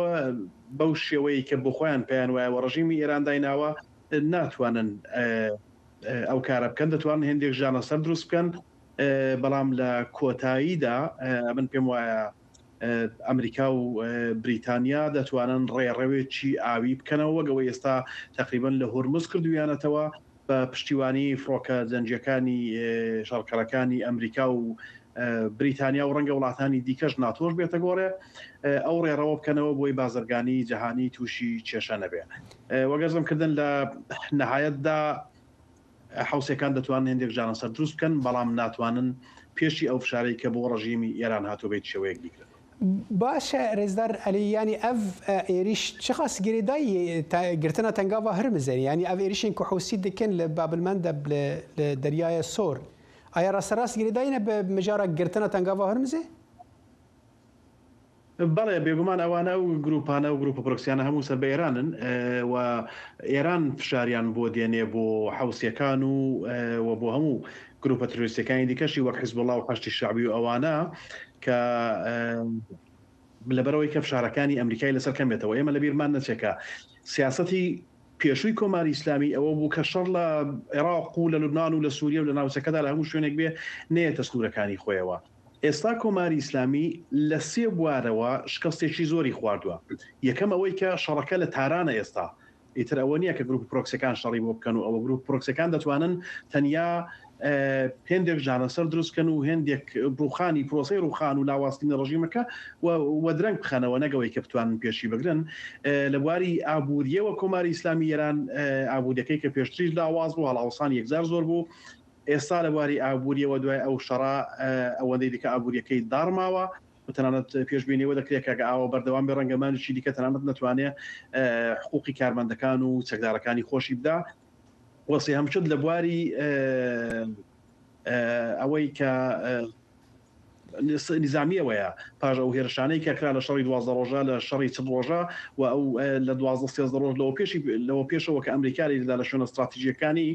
bew şêweyî ke bi xweyan peyan weye we rejîmî Îran daynawe, natwanin ئەو کارە بکەن، دەتوانن هێندێک ژانە سەر دروست بکەن، بەڵام لە کۆتاییدا من پێم وایە ئەمریکا و بریتانیا دەتوانن ڕێڕەوێکی ئاوی بکەنەوە، وەک ئەوەی ئێستا تەقریبەن لە هورمز کردویانەتەوە بە پشتیوانی فڕۆکە جەنگیەکانی شەڕکەرەکانی ئەمریکا و بریتانیا و ڕەنگە وڵاتانی دیکەش ناتۆش بێتە گۆڕێ، ئەو ڕێڕەوە بکەنەوە بۆی بازرگانی جەهانی تووشی کێشە نەبێ. وەگەرزم کردن لە نەهایەتدا حوسەکان دەتوانن هێندێک ژانە سەر دروست بکەن، بەڵام ناتوانن پێشی ئەو فشارەی کە بۆ ڕژیمی ئێران هاتووە بێت شێوەیەک بیگرن. باشە، رێزدار ئەلی، یانی ئەڤ ئێریش چقاس گرێدای گرتنە تەنگاوا هرمزێن؟ یانی ئەڤ ئێریشین کو حوسی دکن لە بابلمەندە لە دەریایە سۆر، ئایا ڕاستەڕاست گرێداینە بە مژارە گرتنە تەنگاوا هرمزێ؟ بەڵێ، بێگومان ئەوانە ئەو گروپانە و گروپە پرۆکسیانە هەموو سەر بە ئێرانن و ئێران فشاریان بۆ دێنێ بۆ حوسەکان و و بۆ هەموو گروپە تروریستەکانی دیکەشی وەک حیزبوڵا و حەشتی شعبی و ئەوانە کە لەبەرەوەی کە فشارەکانی ئەمریکای لەسەر کەم بێتەوە. ئێمە لە بیرمان نەچێکە سیاستی پێشووی کۆماری ئیسلامی ئەوە بوو کە شەڕ لە عێراق و لە لوبنان و لە سووریە و لە ناوچەکەدا لە هەموو شوێنێک بێ نەیەتە سنوورەکانی خۆیەوە. ئێستا کۆماری ئیسلامی لە سێ بوارەوە شکستێکی زۆری خواردووە. یەکەم ئەوەی کە شەڕەکە لە تارانە ئێستا، ئیتر ئەوە نییە کە گروپ پرۆکسەکان شەڕی بۆ بکەن و ئەوە گروپ پرۆکسەکان دەتوانن تەنیا هێندێک ژانەسەر دروستکەن و هێندێک ڕوخانی پرۆسەی ڕوخان و لاواستنی ڕژیمەکە و درەنگ بخەنەوە، نەگەوەی کە بتوانن پێشی بگرن. لە بواری ئابووریەوە کۆماری ئیسلامی ئێران ئابووریەکەی کە پێشتریش لاواز بوو، هەڵاوسان یەکجار زۆر بوو. ئێستا لە بواری ئابووریەوە دوای ئەو شەڕە ئەوەندەی دیکە ئابووریەکەی داڕماوە و تەنانەت پێشببینیەوە دەکرێت کە ئاوە بەردەوام بێ ڕەنگەمانشی دیکە تەنانەت نەتوانێت حقوقی کارمەندەکان و چەکدارەکانی خۆشی بدا. وەسێ هەمچوت لە بواری ئەوەی کە نظامیەوەیە پاش ئەو هێرشانەی کە کرا لە شەڕی دوازدە ڕۆژە، لە شەڕی چل ڕۆژە و ئەو لە دوازدە سێزدە ڕۆژ لەوە پێشی لەوە پێشەوە کە ئەمریکا لەدا لە شوێنە استراتیژیەکانی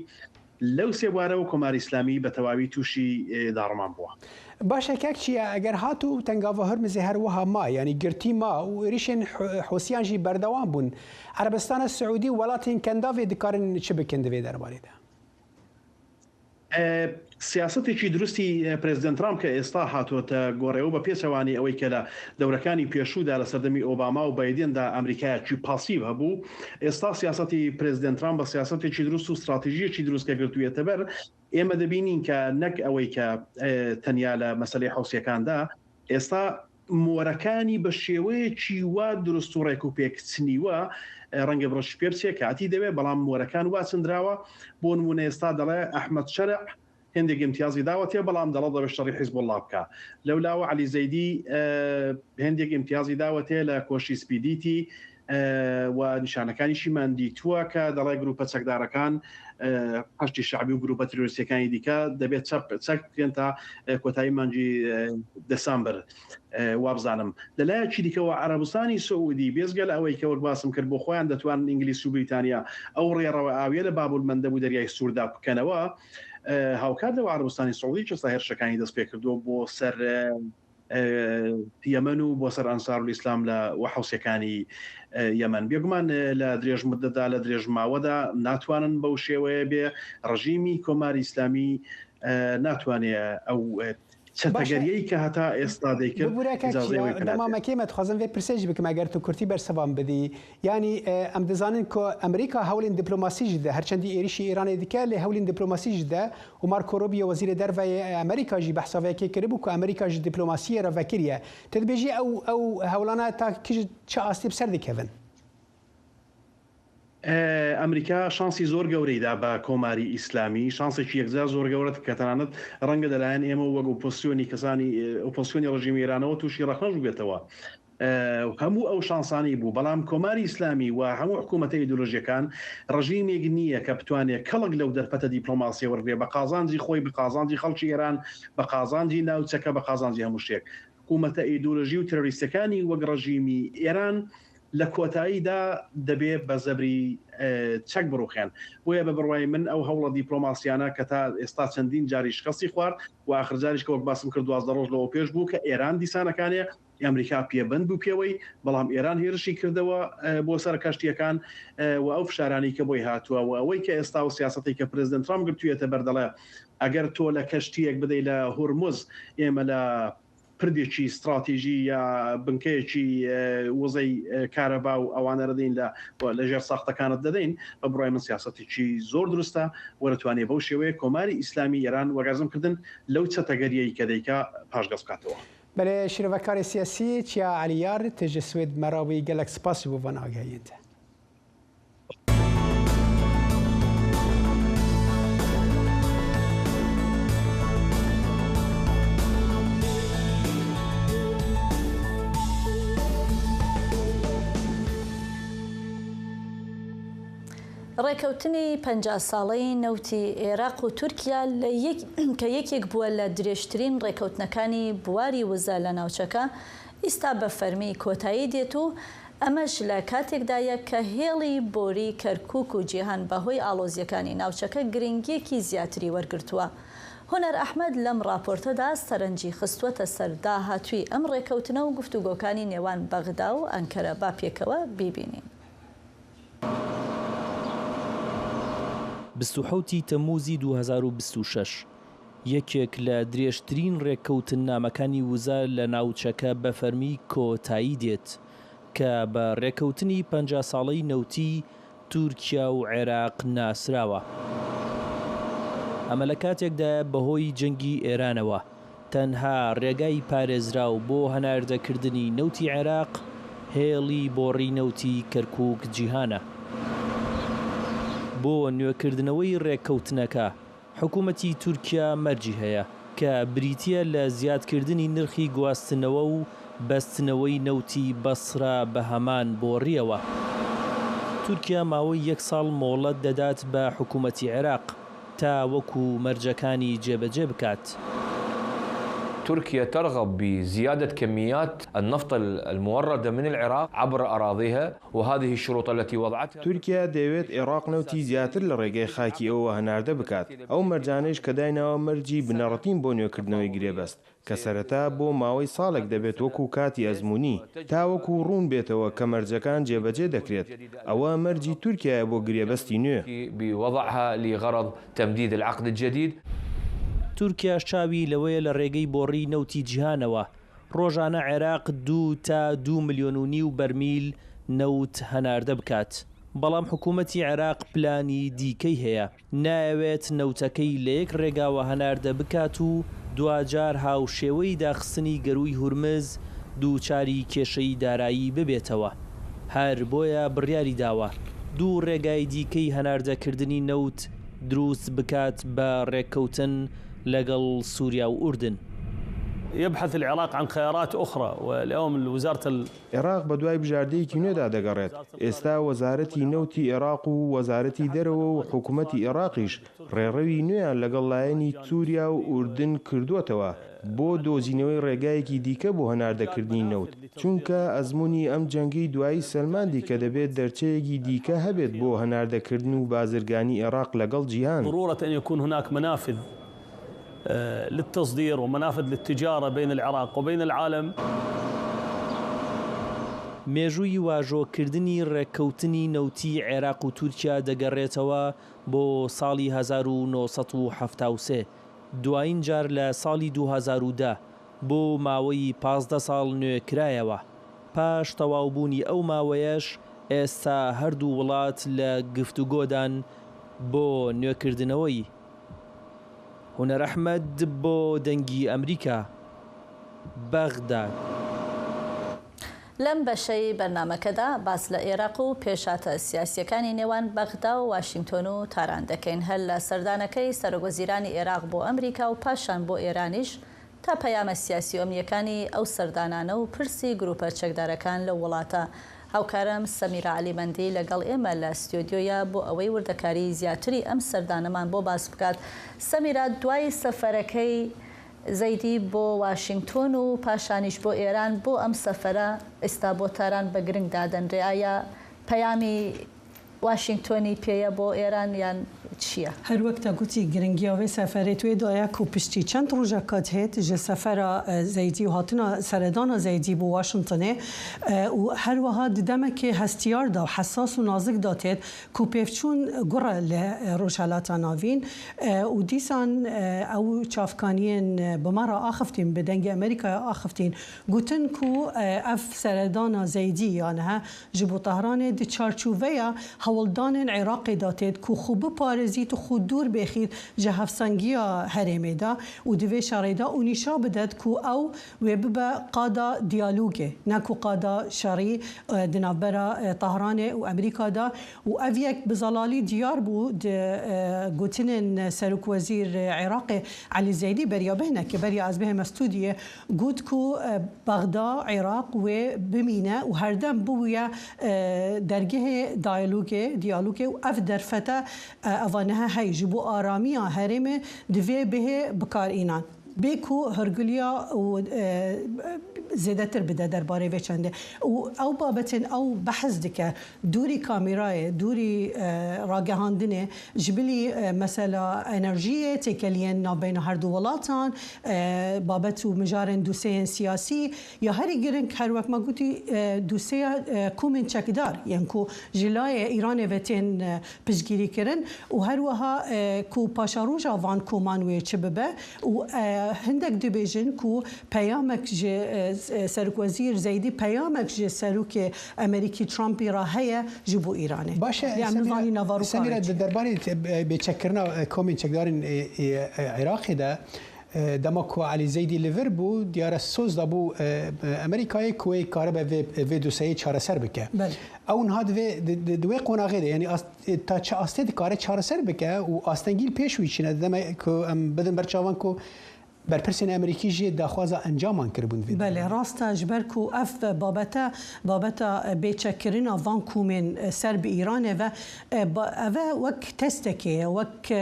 لەو سێ بوارەوە کۆماری ئیسلامی بە تەواوی تووشی داڕمان بووە. باشە کاک چیە، ئەگەر هات و تەنگاڤە هورمزێ هەر وەها ما، یانی گرتی ما و ئێریشێن حوسیان ژی بەردەوام بوون، عەرەبستانە سعودی و وڵاتین کەنداڤێ دکارن چ بکەن دەوێ دەربارەیدا؟ سیاستێکی دروستی پرێزیدنت ترامپ کە ئێستا هاتووەتە گۆڕێەوە بە پێچەوانی ئەوەی کە لە دەورەکانی پێشوودا لە سەردەمی ئۆباما و بایدێندا ئەمریکایەکی پاسیڤ هەبوو، ئێستا سیاستی پرێزیدنت ترامپ بە سیاستێکی دروست و استراتیژیەکی دروست کە گرتوویەتە بەر. ئێمە دەبینین کە نەک ئەوەی کە تەنیا لە مەسلەی حوسیەکاندا، ئێستا مۆرەکانی بە شێوەیەکی وا دروست و ڕێک و پێک چنیوە، ڕەنگە بڕش پێ بچێ کاتی دەوێ، بەڵام مۆرەکان وا چندراوە. بۆ نمونە ئێستا دەڵێ ئەحمەد شەرع هێندێک ئیمتیازی داوەتێ، بەڵام دەڵێ دەبێ شەڕی حیزبوڵڵا بکا. لەولاوە عەلی زەیدی هێندێک ئیمتیازی داوەتێ لە کۆشی سپیدیتی و نیشانەکانیشی ماندی تووە کە دەڵێ گروپە چەکدارەکان، حەشتی شعبی و گروپە تروریستەکانی دیکە دەبێت چەپ چەک بکرێن تا کۆتایی مانگی دەسامبر. وابزانم لە لایەکی دیکەوە عەرەبستانی سعودی بێزگە لە ئەوەی کە وەک باسم کرد بۆ خۆیان دەتوانن ئینگلیس و بریتانیا ئەو ڕێڕەوە ئاویە لە بابل مەندەب و دەریای سووردا بکەنەوە. هاوکات لەوە عەرەبستانی سعودی چەستا هێرشەکانی دەست پێ کردووە بۆ سەر یەمەن و بۆ سەر ئەنسار و ئیسلام لە وحوسەکانی یەمەن. بێگومان لە درێژ مدەدا لە درێژ ماوەدا ناتوانن بەو شێوەیە بێ. ڕژیمی کۆماری ئیسلامی ناتوانێ ئەو چەتەگەریەی کە هەتا ئێستا دەیکرد. دەمامەکەی مە دخوازم vê pirsê jî bikim eger tu kurtî bersevan bidî. Yanî em dizanin ku Amerîka hewlên dîplomasî jî dide, her çendî êrîşî Îranê dike, lê hewlên dîplomasî jî dide û Marco Rubio wezîrê derve yê Amerîka jî behsa vê yekê kiribû ku Amerîka ji dîplomasiyê re vekiriye. Tu dibêjî ew ew hewlana ta kî çi astê bi ser dikevin? ئەمریکا شانسی زۆر گەورەی دا بە کۆماری ئیسلامی، شانسێکی یەکجار زۆر گەورە کە تەنانەت ڕەنگە لەلایەن ئێمە وەک ئۆپۆسیۆنی کەسانی ئۆپۆسیۆنی ڕژیمی ئێرانەوە تووشی ڕەخنەش بێتەوە. هەموو ئەو شانسانی بوو، بەڵام کۆماری ئیسلامی و هەموو حکوومەتە ئیدۆلۆژیەکان ڕژیمێک نییە کە بتوانێت کەڵک لەو دەرفەتە دیپلۆماسیە وەرگێ بە قازانجی خۆی، بە قازانجی خەڵکی ئێران، بە قازانجی ناوچەکە، بە قازانجی هەموو شتێک. حکوومەتە ئیدۆلۆژی و تەرۆریستەکانی وەک ڕژیمی ئێران لە کۆتاییدا دەبێ بە زەبری چەک بڕوخێن. بۆیە بە بڕوای من ئەو هەوڵە دیپلۆماسیانە کە تا ئێستا چەندین جاری شکەستی خوارد و ئاخر جاریش کە وەک باسم کرد دوازدە ڕۆژ لەوە پێش بوو کە ئێران دیسانەکانێ ئەمریکا پێبەند بوو پێوەی، بەڵام ئێران هێرشی کردەوە بۆ سەر کەشتیەکان و ئەو فشارانی کە بۆی هاتووە و ئەوەی کە ئێستا و سیاسەتی کە پرێزیدنت ترامپ گرتوویەتە بەر دەڵێ ئەگەر تۆ لە کەشتیەک بدەی لە هورمز، ئێمە لە پردێکی استراتیژی یا بنکەیەکی وزەی کارەبا و ئەوانە دەدەین لە لە ژێر ساختەکانت دەدەین. بە بڕای من سیاسەتێکی زۆر دروستە و دەتوانێت بەو شێوەیە کۆماری ئیسلامی ئێران وەگەرزم کردن لەو چەتەگەریەی کە دەیکا پاشگەز بکاتەوە. بەلێ، شیرۆڤەکارێ سیاسی چیا عەلیار تێژە سوێد مەراوی گەلەک سپاسی بۆ ڤەناگەیەندە. ڕێکەوتنی پەنجا ساڵەی نەوتی عێراق و تورکیا لە یەک، کە یەکێک بووە لە درێژترین ڕێکەوتنەکانی بواری وزە لە ناوچەکە، ئیستا بە فەرمی کۆتایی دێت و ئەمەش لە کاتێکدایە کە هێڵی بۆری کەرکووک و جیهان بەهۆی ئاڵۆزیەکانی ناوچەکە گرنگیەکی زیاتری وەرگرتووە. هونەر ئەحمەد لەم ڕاپۆرتەدا سەرنجی خستووەتە سەر داهاتووی ئەم ڕێکەوتنە و گفتوگۆکانی نێوان بەغدا و ئەنکەرە. با پێکەوە بیبینین. بیست و حەوتی تەموزی دوو هەزار و بیست و شەش، یەکێک لە درێژترین ڕێککەوتننامەکانی وزە لە ناوچەکە بە فەرمی کۆتایی دێت، کە بە ڕێکەوتنی پەنجا ساڵەی نەوتی تورکیا و عێراق ناسراوە. ئەمە لە کاتێکدایە بەهۆی جەنگی ئێرانەوە تەنها ڕێگای پارێزراو بۆ هەناردەکردنی نەوتی عێراق هێڵی بۆڕی نەوتی کەرکووک جیهانە. بۆ نوێکردنەوەی ڕێککەوتنەکە، حکوومەتی تورکیا مەرجی هەیە کە بریتییە لە زیادکردنی نرخی گواستنەوە و بەستنەوەی نەوتی بەسرا بە هەمان بۆڕییەوە. تورکیا ماوەی یەک ساڵ مۆڵەت دەدات بە حکوومەتی عێراق تا وەکو مەرجەکانی جێبەجێ بکات. تركيا ترغب بزيادة كميات النفط الموردة من العراق عبر أراضيها، وهذه الشروط التي وضعتها. تورکیا دەیەوێت عێراق نەوتی زیاتر لە ڕێگەی خاکی ئەوەوە هەناردە بکات. ئەو مەرجانەیش کە دایناوە مەرجی بنەڕەتین بۆ نوێکردنەوەی گرێبەست، کە سەرەتا بۆ ماوەی ساڵێک دەبێت وەکو کاتی ئەزموونی، تاوەکو ڕوون بێتەوە کە مەرجەکان جێبەجێ دەکرێت. ئەوە مەرجی تورکیایە بۆ گرێبەستی نوێ. بوضعها لغرض تمديد العقد الجديد. تورکیاش چاوی لەوەیە لە ڕێگەی بۆڕی نەوتی جیهانەوە ڕۆژانە عێراق دوو تا دوو ملیۆن و نیو بەرمیل نەوت هەناردە بکات. بەڵام حکوومەتی عێراق پلانی دیکەی هەیە. نایەوێت نەوتەکەی لە یەک ڕێگاوە هەناردە بکات و دواجار هاوشێوەی داخستنی گەرووی هورمز دووچاری کێشەی دارایی ببێتەوە. هەر بۆیە بڕیاری داوە دوو ڕێگای دیکەی هەناردەکردنی نەوت دروست بکات بە ڕێککەوتن لەگەڵ سووریا و ئوردن. يبحث العراق عن خيارات أخرى، واليوم وزارة ال- عێراق بە دوای بژاردەیەکی نوێدا دەگەڕێت. ئێستا وەزارەتی نەوتی عێراق و وەزارەتی دەرەوە و حکوومەتی عێراقیش ڕێڕەوی نوێیان لەگەڵ لایەنی سووریا و ئوردن کردووەتەوە بۆ دۆزینەوەی ڕێگایەکی دیکە بۆ هەناردەکردنی نەوت، چونکە ئەزموونی ئەم جەنگەی دوایی سەلماندی کە دەبێت دەرچەیەکی دیکە هەبێت بۆ هەناردەکردن و بازرگانی عێراق لەگەڵ جیهان. ضرورة أن يكون هناك منافذ للتصدير ومنافذ للتجارة بين العراق وبين العالم. مێژووی واژۆکردنی ڕێککەوتنی نەوتی عێراق و تورکیا دەگەڕێتەوە بۆ ساڵی هەزار و نۆ سەد و حەفتا و سێ. دوایین جار لە ساڵی دوو هەزار و دە بۆ ماوەی پازدە ساڵ نوێکرایەوە. پاش تەواوبوونی ئەو ماوەیەش ئێستا هەردوو وڵات لە گفتوگۆدان بۆ نوێکردنەوەی. هونەر ئەحمەد بۆ دەنگی ئەمریکا، بەغداد. لەم بەشەی بەرنامەکەدا باس لە ئێراق و پێشهاتە سیاسیەکانی نێوان بەغدا و واشنگتۆن و تاران دەکەین. هەر لە سەردانەکەی سەرۆکوەزیرانی ئێراق بۆ ئەمریکا و پاشان بۆ ئێرانیش تا پەیامە سیاسی و ئەمنیەکانی ئەو سەردانانە و پرسی گروپە چەکدارەکان لەو وڵاتە. هاوکارم سەمیرە عەلیمەندی لەگەڵ ئێمە لە ستۆدیۆیە بۆ ئەوەی وردەکاری زیاتری ئەم سەردانەمان بۆ باس بکات. سەمیرە، دوای سەفەرەکەی زەیدی بۆ واشنگتۆن و پاشانیش بۆ ئێران، بۆ ئەم سەفەرە ئێستا بۆ تاران بە گرنگ دادەنرێ. ئایا پەیامی واشنگتۆنی پێیە بۆ ئێران یان چییە؟ هەر وەک te gotî، giringiya vê seferê tu wê daye ku piştî çend rojeka dihêt ji sefera, e, Zeydî û hatina seredana Zeydî bo Washingtonê, e, û her wiha di demekê hestiyar de û hesas û nazik de têt ku pêvçûn gure li, e, Rojhelata Navîn, e, û dîsan, e, ew çavkaniyên, e, bi me re axiftin, bi Dengê Amerîkayê axiftin, gotin ku, e, ev seredana Zeydî ya niha ji bo Tehranê di çarçoveya hewldanên Iraqê de têt ku xwe biparêzît û xwe dûr bêxît ji hevsengiya herêmê de û di vê şerê de û nîşa bidet ku ew wê bibe qada diyalogê, ne ku qada şerî, e, di navbera, e, Tehranê û Amerîka de. Û ev yek bi zelalî diyar bû di, e, gotinên Serokwezîr Iraqê Elî Zeydî beriya bêhne, ku beriya ez bihême stûdiyê, got ku, e, Bexda, Iraq wê bimîne û herdem bibûye, e, dergehê diyalogê, diyalogê û ev derfete, e, eva niha heye ji bo aramiya herêmê divê bihê bikar înan. Bê ku hûrgiliya û, e, zêdetir bide derbarê vê çendê. Û ew babetên ew behs dike, dûrî kamîrayê, dûrî, e, ragihandinê, ji bilî, e, mesela enerjiyê, têkeliyên navbeyna her du welatan, e, babet û mijarên doseyên siyasî, ya herî giring, her wek me gotî, e, doseya, e, komên çekdar, yên ku ji layê Îranê ve tên, e, piştgirî kirin û her wiha, e, ku paşeroja van koman wê çi bibe û, e, hindek dibêjin ku peyamek ji, e, s-, e, Serokwezîr Zeydî peyamek ji Serokê Amerîkî Trumpî re heye ji bo Îranê. Baş e, Lê em Semîra, nivanî nava Rûka Semîra, wê çi di derbarê te-, e, bêçekkirina, e, komên çekdarên, e, e, e, Iraqê de, e, dema ku Elî Zeydî li vir bû, diyar e soz dabû, e, e, Amerîkayê ku wê karibe vê, vê doseyê çareser bike. Belê. Ew niha di vê, di, di, di wê qonaxê de, yanî as-, e, ta çi astê dikare çareser bike û astengî li pêş wî çîne, deme ku em bidin ber çavan ku berpirsên Amerîkî jî daxwaza encaman kiribûn vê Belê, derê. Rast e, ji ber ku ev babete, babeta bêçekkirina van komên ser bi Îranê ve, e, ba-, ev e wek testekê ye, wek, e,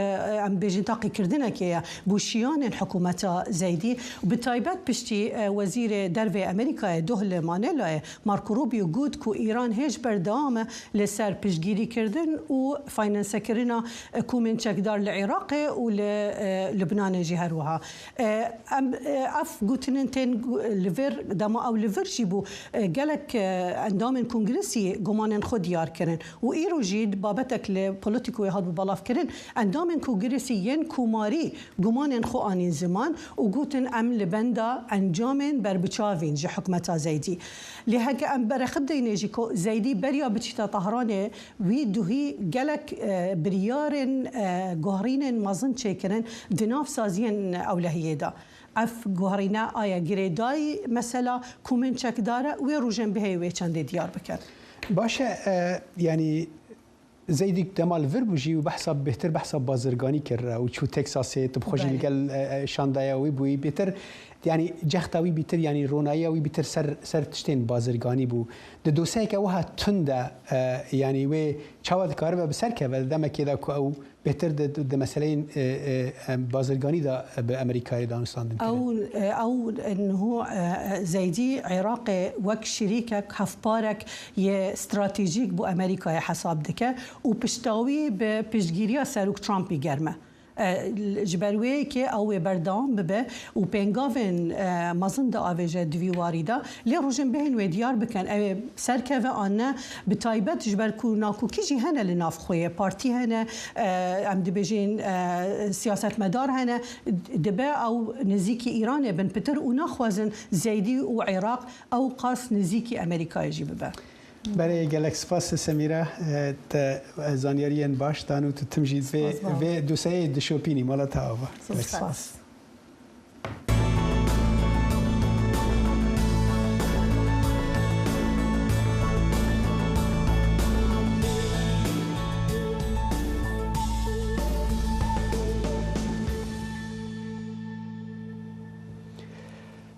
em bêjin taqîkirdinekê ye bo şiyanên hikûmeta Zeydî. Bi taybet piştî, e, Wezîrê Dervê Amerîkayê doh li Manêlayê Marco Rubio got ku Îran hêj berdewam e li ser piştgirîkirdin û finansekirina, e, komên çekdar li Iraqê û li, e, Lubnanê jî her wiha. E, em, e, ev gotinên tên gu-, li vir, dema ew li vir jî bû, e, gelek, e, endamên kongresî gumanên xwe diyar kirin û îro jî babetek li polîtîkoyê hat bi belavkirin. Endamên kongresî yên komarî gumanên xwe anîn ziman û gotin, em li benda encamên berbiçavîn ji hikûmeta Zeydî. Lê heke em berexibdeyne jî ku Zeydî beriya biçîta Tehranê, wî duhî gelek, e, biryarên, e, guherînên mezin çêkirin di nav saziyên ewlehiyê de. Ev guherîne aya girêdayî mesela komên çekdar e, wê rojên bihê wê çendê diyar bikin. Baş e, e, yanî Zeydî dema li vir bû jî û behsa, bêhtir behsa bazirganî kir û çû Texasê, tu bi xwe jî Belê. li gel, e, e, şandeya wî bûyî. Bêtir, yanî cexta wî bîtir, yanî ronayiya wî bîtir ser, ser tiştên bazirganî bû. Di doseyeke wiha tund de, e, yanî wê çawa dikaribe bi ser keve, di demekê de ku ew bêhtir di, di, di meseleyên, e, e, em, bazirganî de bi Amerîkayê danûstandin kirin? Ew, e, ew niho, e, e, Zeydî Iraqê wek şirîkek, hevparek yê stratejîk bo Amerîkayê hesab dike û pişta wî bi piştgiriya Serok Trumpî germ e. E, ji ber wê yekê ew wê berdewam bibe û pêngavên, e, mezin diavêje di vî warî de. Lê rojên bihên wê diyar bikin, ew ê ser keve an ne, bi taybet ji ber ku nakokî jî hene li nav xwe yê, partî hene, e, em dibêjin, e, siyasetmedar hene, dibe ew nizîkî Îranê bin pitir û naxwazin Zeydî û Iraq ew qas nizîkî Amerîkayê jî bibe. Belê, gelek spas Semîra, e, te, e, zanyariyên baş dan û tu tim jî vê, Spas, baba. vê doseyê dişopînî mala te ava. Gelek Spas. spas.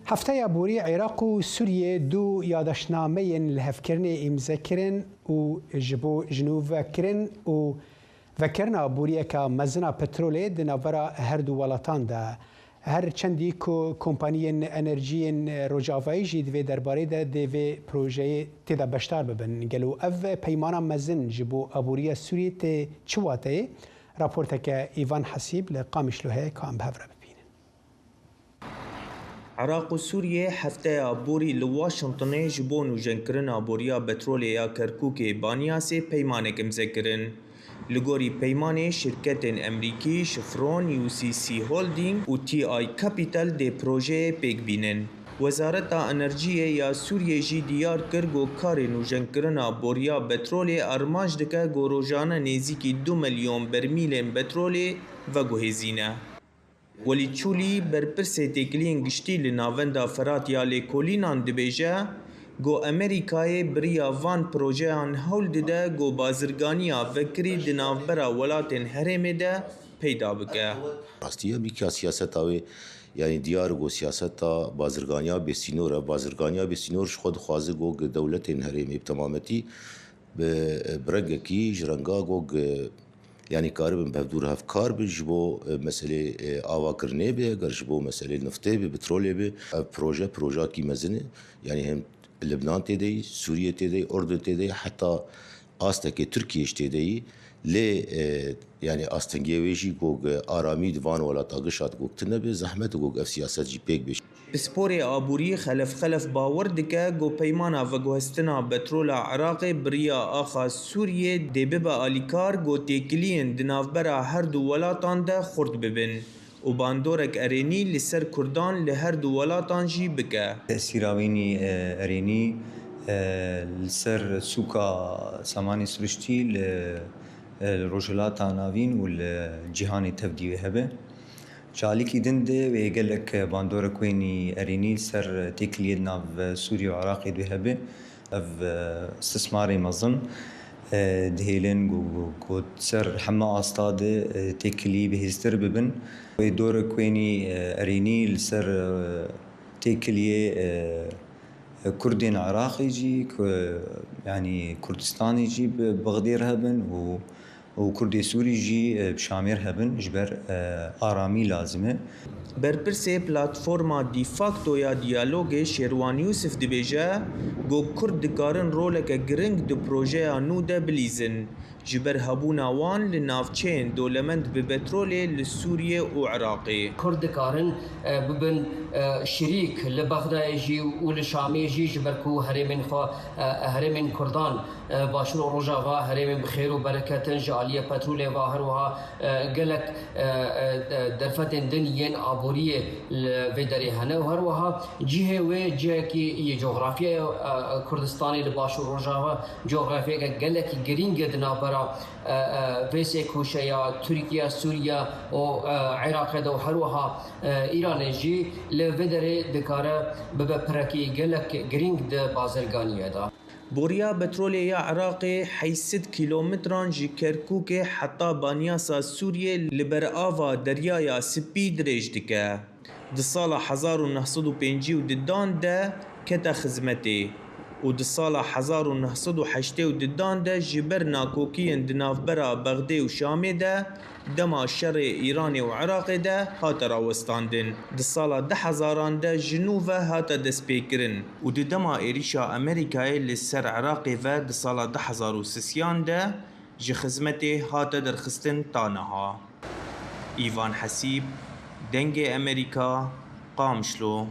Hefteya borî Iraq û Sûriyê du yadaşnameyên lihevkirinê îmze kirin û ji bo jinûvekirin û vekirina boriyeke mezin a petrolê di navbera her du welatan de Her çendî ku kompaniyên enerjiyên Rojavayî jî di vê derbarê de dê vê projeyê tê de beşdar bibin, gelo ev peymana mezin ji bo aboriya Sûriyê tê çi wateyê? Raporteke Îvan Hesîb li Qamişlo heye ka em bi hev re bibînin. Iraq û Sûriyê hefteya borî li Washingtonê ji bo nûjenkirina boriya petrolê ya Kerkûkê Banyasê peymanek imze kirin. Li gorî peymanê şirketên Emrîkî Chevron, U C C Holding û T I Capital dê projeyê pêk bînin. Wezareta Enerjiyê ya Sûriyê jî diyar kir ku karê nûjenkirina boriya petrolê armanc dike ku rojane nêzîkî du milyon bermîlên petrolê veguhêzîne. Welîd Çûlî, berpirsê têkiliyên giştî li Navenda Firat ya Lêkolînan dibêje, ku Amerîkayê bi riya van projeyan hewl dide ku bazirganiya vekirî di navbera welatên herêmê de peyda bike. Rastî ye, bîka siyaseta wê, yanî diyar ku siyaseta bazirganiya bêsînor e. Bazirganiya bêsînor ji xwe dixwaze ku dewletên herêmê bi temametî bi, bi rengekî ji renga ku, yanî karibin bi hevdû re hevkar bin ji bo, e, meselê, e, avakirinê be, eger ji bo meselê niftê be, petrolê be. Ev proje, projeyekî mezin e. Yanî hem Libnan tê de yî, Sûriye tê de yî, Urdun tê de yî, heta astekê Tirkiye jî tê de yî. Lê, e, yanî astengiyê wê jî ku aramî di van welata gişa ku tune be, zehmet e ku ev siyaset jî pêk bê. Pisporê aborî Xelef Xelef bawer dike ku peymana veguhestina petrola Iraqê bi riya axa Sûriyê dê bibe alîkar ku têkiliyên di navbera her du welatan de xurt bibin û bandorek erênî li ser Kurdan li her du welatan jî bike. Tesîra wînî, e, erênî, e, li ser sûka samanê siriştî li, e, li Rojhilata Navîn û li cîhanê tevdî wê hebe. Ji alîkî din de wê gelek bandorek wênî erênî li ser têkiliyê di nav Sûriyê û Iraqê de hebe. Ev, e, istismarê mezin, e, dihêlin ku, ku, ku ser heme asta de, e, têkilî bihêztir bibin. Wê dorek wênî, e, erênî li ser, e, têkiliyê, e, Kurdên Iraqê jî, ku, yanî Kurdistanê jî bi Bexdê re hebin û û Kurdê Sûrî jî, e, bi Şamê re hebin, ji ber, e, aramî lazim e. Berpirsê platforma de facto ya diyalogê Şêrwan Yûsif dibêje, ku Kurd dikarin roleke giring di projeya nû de bilîzin, ji ber hebûna wan li navçeyên dolemend bi petrolê li Sûriyê û Iraqê. Kurd dikarin, e, bibin, e, şirîk li Bexdayê jî û li Şamê jî, ji ber ku herêmên xwe, e, herêmên Kurdan, e, Başûr û Rojava herêmên bi xêr û bereket in, ji aliyê petrolê ve her wiha, e, gelek, e, e, e, derfetên din yên aboriyê li vê derê hene û her wiha cihê wê cihekî yê cografyayê, e, e, Kurdistanê li Başûr û Rojava cografyeke gelekî girîng e di navbera, e, e, vê sê koşeya Tirkiye, Sûriye û, e, Iraqê de û her wiha, e, Îranê jî li vê derê dikare bibe pirekî gelek girîng di bazirganiyê de. Boriya petrolê ya Iraqê heyşt sed kîlometran ji Kerkûkê heta Banyasa Sûriyê li ber ava Deryaya Spî dirêj dike. Di sala hezar û neh sed û pêncî û dudan de kete xizmetê û di sala hezar û neh sed û heştê û dudan de ji ber nakokiyên di navbera Bexdê û Şamê de dema şerê Îranê û Iraqê de hate rawestandin. Di sala du hezaran de ji nû ve hate destpêkirin û di dema êrîşa Amerîkayê li ser Iraqê ve di sala du hezar û sisiyan de ji xizmetê hate derxistin ta niha. Îvan Hesîb, Dengê Amerîka, Qamişlo.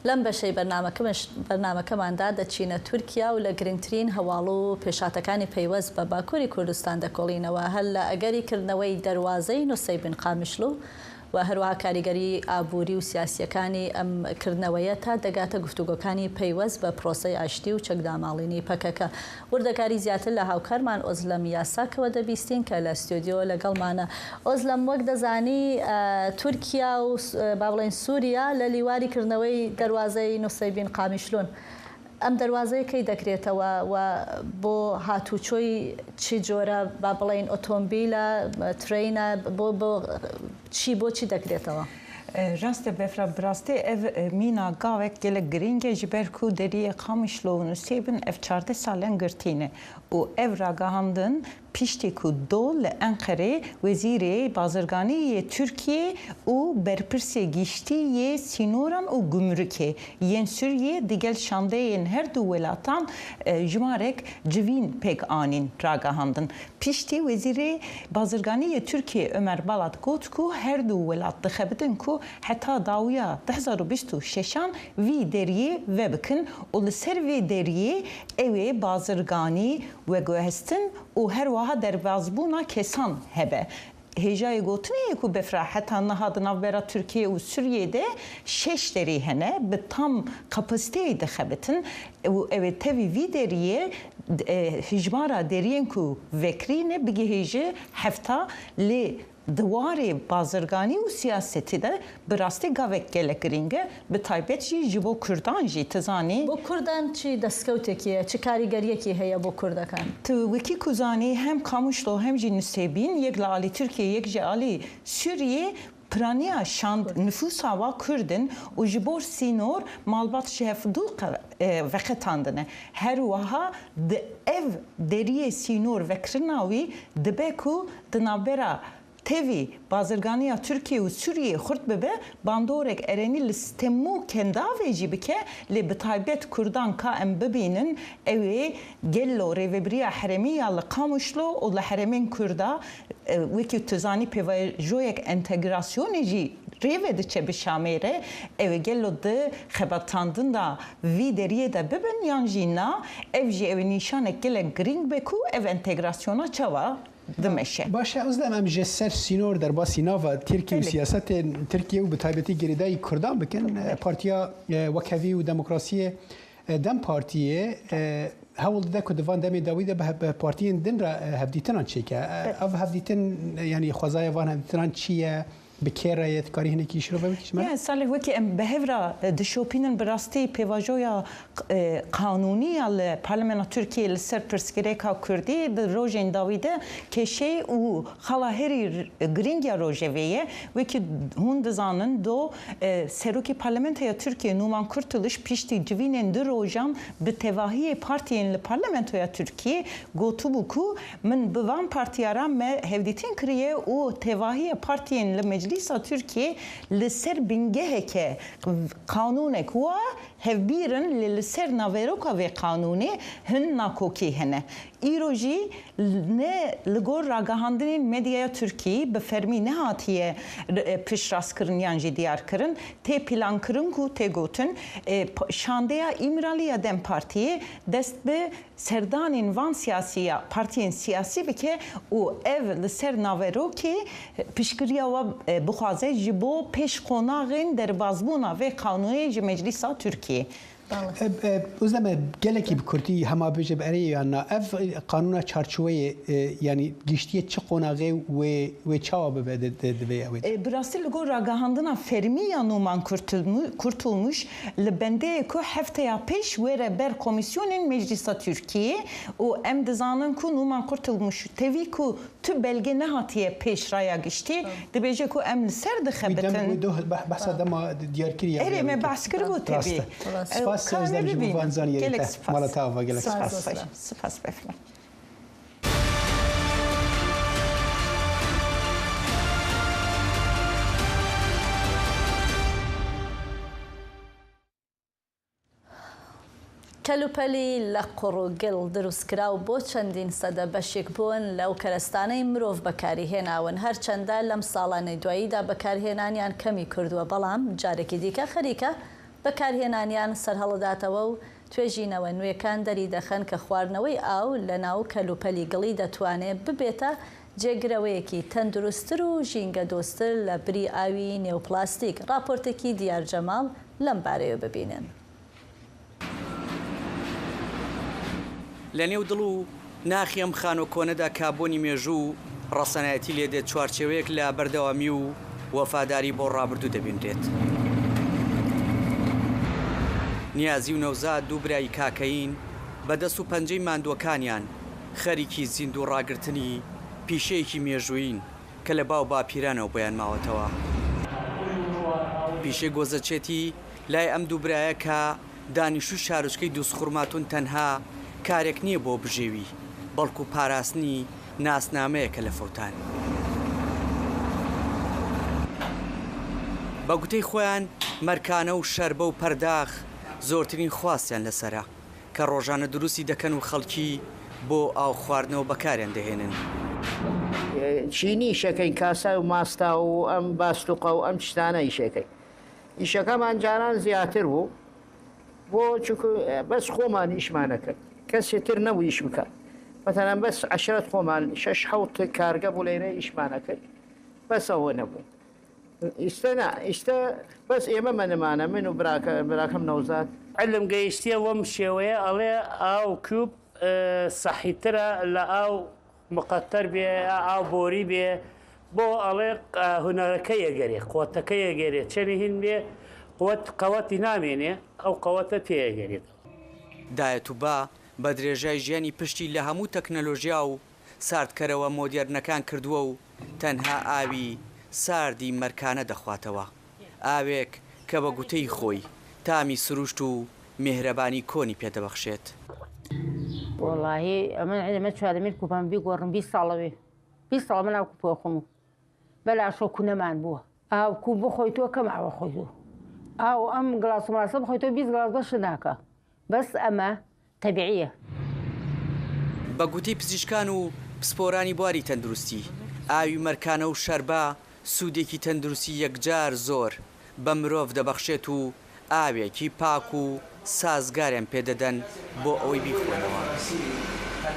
لەم بەشەی بەرنامەکەمش-، بەرنامەکەماندا دەچینە تورکیا و لە گرنگترین هەواڵ و پێشهاتەکانی پەیوەست بە باکووری کوردستان دەکۆڵینەوە، هەر لە ئەگەری کردنەوەی دەروازەی نوسەیبین قامیشلو و هەروەها کاریگەری ئابووری و سیاسیەکانی ئەم کردنەوەیە تا دەگاتە گفتوگۆکانی پەیوەست بە پرۆسەی ئاشتی و چەکداماڵینی پەکەکە. وردەکاری زیاتر لە هاوکارمان ئۆزلەم یاساکەوە دەبیستین کە لە ستۆدیۆ لەگەڵمانە. ئۆزلەم، وەک دەزانی، ئە، تورکیا و س-، با بڵێن سووریا لە لیواری کردنەوەی دەروازەی نوسەیبین قامیشلون. ئەم دەروازەیە کەی دەکرێتەوە و بۆ هاتوچۆی چی جۆرە، با بڵێن ئۆتۆمبیلە، ترینە، بۆ، بۆ چی، بۆ چی دەکرێتەوە؟ Rastê befra, bi rastî ev, e, mîna gavek gelek girîng e, ji ber ku deriyê Qamişlo û Nusêbin ev çardeh sal in girtî ne û ev ragihandin Piştî ku do li Enqerê wezîrê bazirganî yê Tirkiyê û berpirsê giştî yê sînoran û gumrikê yên Sûriyê digel şandeyên her du welatan, e, jimarek civîn pêk anîn ragihandin. Piştî wezîrê bazirganî yê Tirkiyê Ömer Balat got ku her du welat dixebitin ku heta dawiya du hezar û bîst û şeşan vî deriyê vebikin û li ser vê deriyê ew ê bazirganî, veguhestin û her wiha derbazbûna kesan hebe. Hêjayê gotinê ye ku befra heta niha di navbera Tirkiye û Sûriyê de şeş derî hene, bi tam kapasiteyê dixebitin û ew ê tevî vî deriyê, e, hijmara deriyên ku vekirî ne bigihêje hefta, lê di warê bazirganî û siyasetê de bi rastî gavek gelek girîng e, bi taybet jî ji bo Kurdan jî, tu zanî. Bo Kurdan çi destkewtekî ye, çi karîgeriyekî heye bo Kurdekan? Tu wekî ku zanî, hem Kamişlo hem jî Nisêbîn, yek li alî Tirkiyê, yek ji alî Sûriyê, piraniya şand nifûsa wa Kurd in û ji bo sînor malbat ji hev du qe-, e, veqetandine. Her wiha di ev deriyê sînor vekirina wî dibe ku di navbera tevî bazirganiya Tirkiye û Sûriyê xurt bibe, bandorek erenî li stem û kendavê jî bike, lê bi taybet Kurdan ka em bibînin, ew ê gelo rêvebiriya herêmî ya li Qamişlo û li herêmên Kurda, e, wekî tu zanî pêvajoyek entegrasyonê jî rê ve diçe bi Şamê re, ew ê gelo di xebatandina vî deriyê de bibin yan jî na, ev jî ew ê nîşanek gelek girîng be ku ev entegrasyona çawa dimeşe. Baş e, Özlem, em ji ser sînor derbasî nava Tirkiye û Belê. Siyasetên Tirkiye û bi taybetî girêdayî Kurdan bikin. Belê. E, Partiya, e, Wekhevî û Demokrasiyê, e, DEM Partiyê, e, hewl dide ku di van demê dawî de bi he-, bi partiyên din re, e, hevdîtinan çêke. E, Belê. Ev hevdîtin, e, yanî xwezaya van hevdîtinan çi ye? Bi kê re ye? Dikarî hinekî şirove bikî ji me re? Ya, Salih, wekî em bi hev re, e, dişopînin, bi rastî pêvajoya, e, qanûnî ya li Parlemena Tirkiyê li ser pirsgirêka Kurdî di rojên dawî de kêşeyê û xala herî r-, girîng ya rojevê ye. Wekî hûn dizanin, do, e, Serokê Parlamentoya Tirkiyê Numan Kurtuluş piştî civînên du rojan bi tevahiyê partiyên li Parlamentoya Tirkiyê gotibû ku min bi van partiya re me hevdîtin kiriye û tevahiya partiyên li Meclîsa Tirkiyê li ser bingeheke, qanûnek wa hevbîr in, lê li ser naveroka vê qanûnê hin nakokî hene. Îro jî ne li gor ragihandinên medyaya Tirkî bi fermî nehatiye, e, piştrastkirin yan jî diyarkirin. Tê plankirin ku tê gotin, e, p-, şandeya Îmralî ya DEM Partiyê dest bi serdanên van siyasî ya partiyên siyasî bike û ev li ser naverokê piştgiriya we, e, bixwaze ji bo pêş qonaxên derbazbûna vê qanûnê ji Meclîsa Tirkiyê. Belê. E, e, Özlem, e, gelekî bi kurtî hema bêje bi erê yan na. Ev, e, qanûna çarçoveyê, e, yanî giştiyê çi qonaxê wê, wê çawa bibe di, di, di vê ew ê? E, bi rastî li gor ragihandina fermî ya Numan Kurtulmu-, Kurtulmuş li bendeyê ku hefteya pêş were ber komîsyonên Meclîsa Tirkiyê û em dizanin ku Numan Kurtulmuş tevî ku tu belge nehatiye pêş raya giştî, Tamam. dibêje ku em li ser Wî dem, dixebitin. wî doh beh-, behsa dema di-, diyar kiriye. Erê, me behs kiribû tebî. Rast e. Rast. Ew Spas, kar Özlem, ji bo nebibînin. van zaniyarî Gelek te. spas. Mala te ava, gelek Spas, spas. Özlem. Spas, befle. کەلوپەلی لە قوڕ و گڵ دروستکراو بۆ چەندین سەدە بەشێک بوون لەو کەرەستانەی مرۆڤ بەکاری هێناون. هەرچەندە لەم ساڵانەی دواییدا بەکارهێنانیان کەمی کردووە، بەڵام جارێکی دیکە خەریکە بەکارهێنانیان سەرهەڵداتەوە و توێژینەوە نوێکان دەری دەخەن کە خواردنەوەی ئاو لە ناو کەلوپەلی گڵی دەتوانێت ببێتە جێگرەوەیەکی تەندروستتر و ژینگە دۆستتر لە بری ئاوی نێو پلاستیک. راپۆرتێکی دیار جەماڵ لەم بارەیە ببینن. لە نێو دڵ و ناخی ئەم خانووە کۆنەدا کابۆنی مێژوو و ڕەسەنایەتی لێدێت، چوارچێوەیەک لە بەردەوامی و وەفاداری بۆ ڕابردوو دەبینرێت. نیازی و نەوزاد، دوو برای کاکەین، بە دەست و پەنجەی ماندووەکانیان خەریکی زیندوو ڕاگرتنی پیشەیەکی مێژوویین کە لە باو باپیرانەوە بۆیان ماوەتەوە. پیشەی گۆزەچێتی لای ئەم دوو برایە کە دانیشتووی شارۆچکەی دووسخورماتون تەنها کارێک نییە بۆ بژێوی، بەڵکو پاراستنی ناسنامەیەکە لە فەوتان. بە گوتەی خۆیان، مەرکانە و شەربە و پەرداخ زۆرترین خواستیان لەسەرە، کە ڕۆژانە دروستی دەکەن و خەڵکی بۆ ئاو خواردنەوە بەکاریان دەهێنن. چینی ئیشەکەین، کاسا و ماستا و ئەم باستوقە و ئەم شتانە ئیشەکەین. ئیشەکەمان جاران زیاتر بوو، بۆ چونکە بەس خۆمان ئیشمانە کرد، کەسێ تر نەبوو ئیش بکە. مەتەلەن بەس عەشرەت خۆمان، شەش حەوت کارگە بوو لەیرە ئیشمانە کرد، بەس ئەوە نەبوو. ئیستە نا، ئیستە بەس ئێمە مەنمانە، من و براکە، براکەم نەوزاد. علم گەیشتیە وەم شێوەیە، ئەڵێ ئاو کوب سەحیترە لە ئاو مقەتەر بێ، یا ئاو بۆری بێ، بۆ ئەڵێ هونەرەکە یەگەرێ، قوتەکە یەگەرێ، چەنی هین بێ، قوت قەوەتی نامێنێ، ئەو قەوەتە تێ یەگەرێت. دایەت و با بە درێژای ژیانی پشتی لە هەموو تەکنەلۆژیا و ساردکەرەوە مۆدێرنەکان کردووە و تەنها ئاوی ساردی مەرکانە دەخواتەوە، ئاوێک کە بە گوتەی خۆی تامی سروشت و میهرەبانی کۆنی پێدەبەخشێت. وەڵاهی ئەمە ئەمە چوارەمین کوپەم بیگۆڕم بیست ساڵەوێ بیست ساڵ من ئەو کوپە خۆم و بەلا شۆ کونەمان بووە ئاو کو بخۆیتەوە کەم ئاوە خۆیتەوە ئاو ئەم گڵاس و ماسە بخۆیتەوە بیست گڵاس بەش ناکە بەس ئەمە تەبیعیە. بە گوتەی پزیشکان و پسپۆرانی بواری تەندروستی، ئاوی مەرکانە و شەربە سوودێکی تەندروستی یەکجار زۆر بە مرۆڤ دەبەخشێت و ئاوێکی پاک و سازگاریان پێدەدەن بۆ ئەوەی بیخۆنەوە.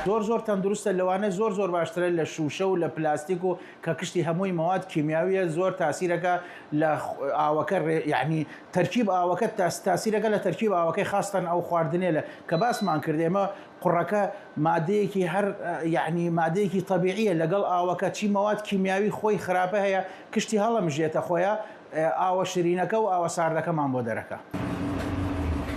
زۆر زۆر تەندروستە، لەوانەیە زۆر زۆر باشترە لە شووشە و لە پلاستیک و کە کشتی هەمووی مەواد کیمیاویە، زۆر تاسیرەکە لە ئاوەکە ڕێ یعنی تەرکیب ئاوەکە تاسیرەکە لە تەرکیب ئاوەکەی خاستەن ئەو خواردنێ لە کە باسمان کرد ئێمە قوڕەکە مادەیەکی هەر یعنی مادەیەکی تەبیعیە لەگەڵ ئاوەکە چی مەواد کیمیاوی خۆی خراپە هەیە کشتی هەڵەمژێتە خۆیە ئاوە شرینەکە و ئاوە ساردەکەمان بۆ دەرەکە.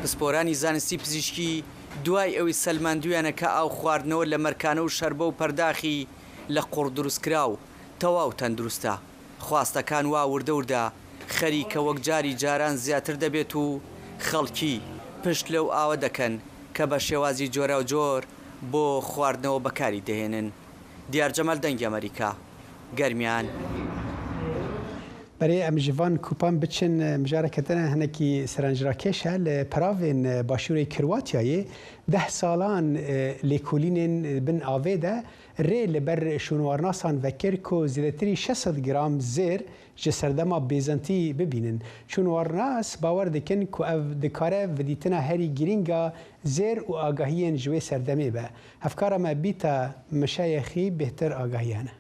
پسپۆرانی زانستی پزیشکی دوای ئەوەی سەلماندویانە کە ئاو خواردنەوە لە مەرکانە و شەربە و پەرداخی لە قوڕ دروستکراو تەواو تەندروستە، خواستەکان وا وردە وردە خەریکە وەک جاری جاران زیاتر دەبێت و خەڵکی پشت لەو ئاوە دەکەن کە بە شێوازی جۆراوجۆر بۆ خواردنەوە بەکاری دەهێنن. دیار جەمال، دەنگی ئەمریکا، گەرمیان. Berê em ji van kupan biçin mijareke din e hinekî serencrakêş e. Li peravên başûrê Kirwatyayê deh salan lêkolînên bin avê de rê li ber şûnwarnasan vekir ku zêdetirî şeş sed gram zêr ji serdema Bêzantî bibînin. Şûnwarnas bawer dikin ku ev dikare vidîtina herî girîng a zêr û agahiyên ji wê serdemê be. Hevkara me Bîta Mişeyexî bêhtir agahiyan e.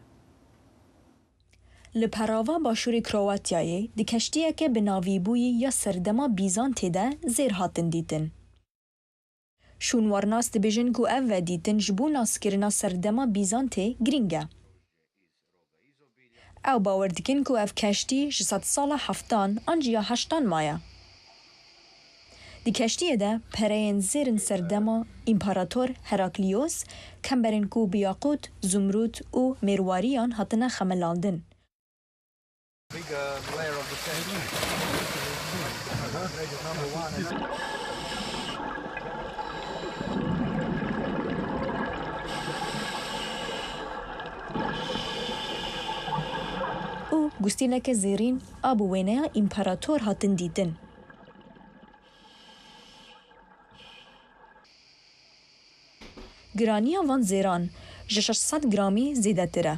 Li perava başûrê Krowatyayê di keştiyeke bi navîbûyî ya serdema Bîzantê de zêr hatin dîtin. Şûnwarnas dibêjin ku ev vedîtin ji bo naskirina serdema Bîzantê girîng e. Ew bawer dikin ku ev keştî ji sedsala heftan an jî ya heştan maye. Di keştiyê de pereyên zêr in serdema Împarator Herakliyos, kemberên ku bi yaqût, zumrûd û mêrwariyan hatine xemilandin. Û gustîleke zêrîn a bi wêneya împarator hatin dîtin. Giraniya van zêran ji şeş sed gramî zêdetir e.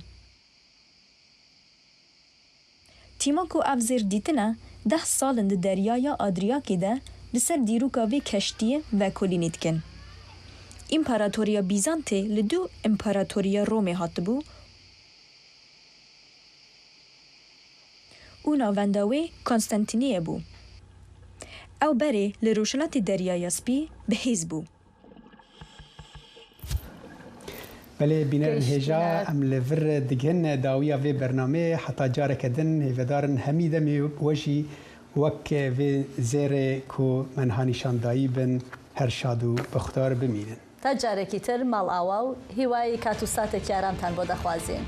Tîma ku ev zêr dîtine, deh sal in di Deryaya Adriyakê de li ser dîroka vê keştiyê vekolînî dikin. Împaratoriya Bîzantê li dû Împaratoriya Romê hatibû û navenda wê Konstantiniye bû. Ew berê li rojhilatê Deryaya Spî bi hêz bû. Belê bînerên hêja, em li vir digihine dawiya vê bernameyê. Heta careke din hêvedarin hemî demê we jî wek vê zêrê ku me niha nîşan dayî bin her şad û bexdar bimînin. Ta carekî tir mal awa û hîwayî kat û satekî aramtan bo dexwazîn.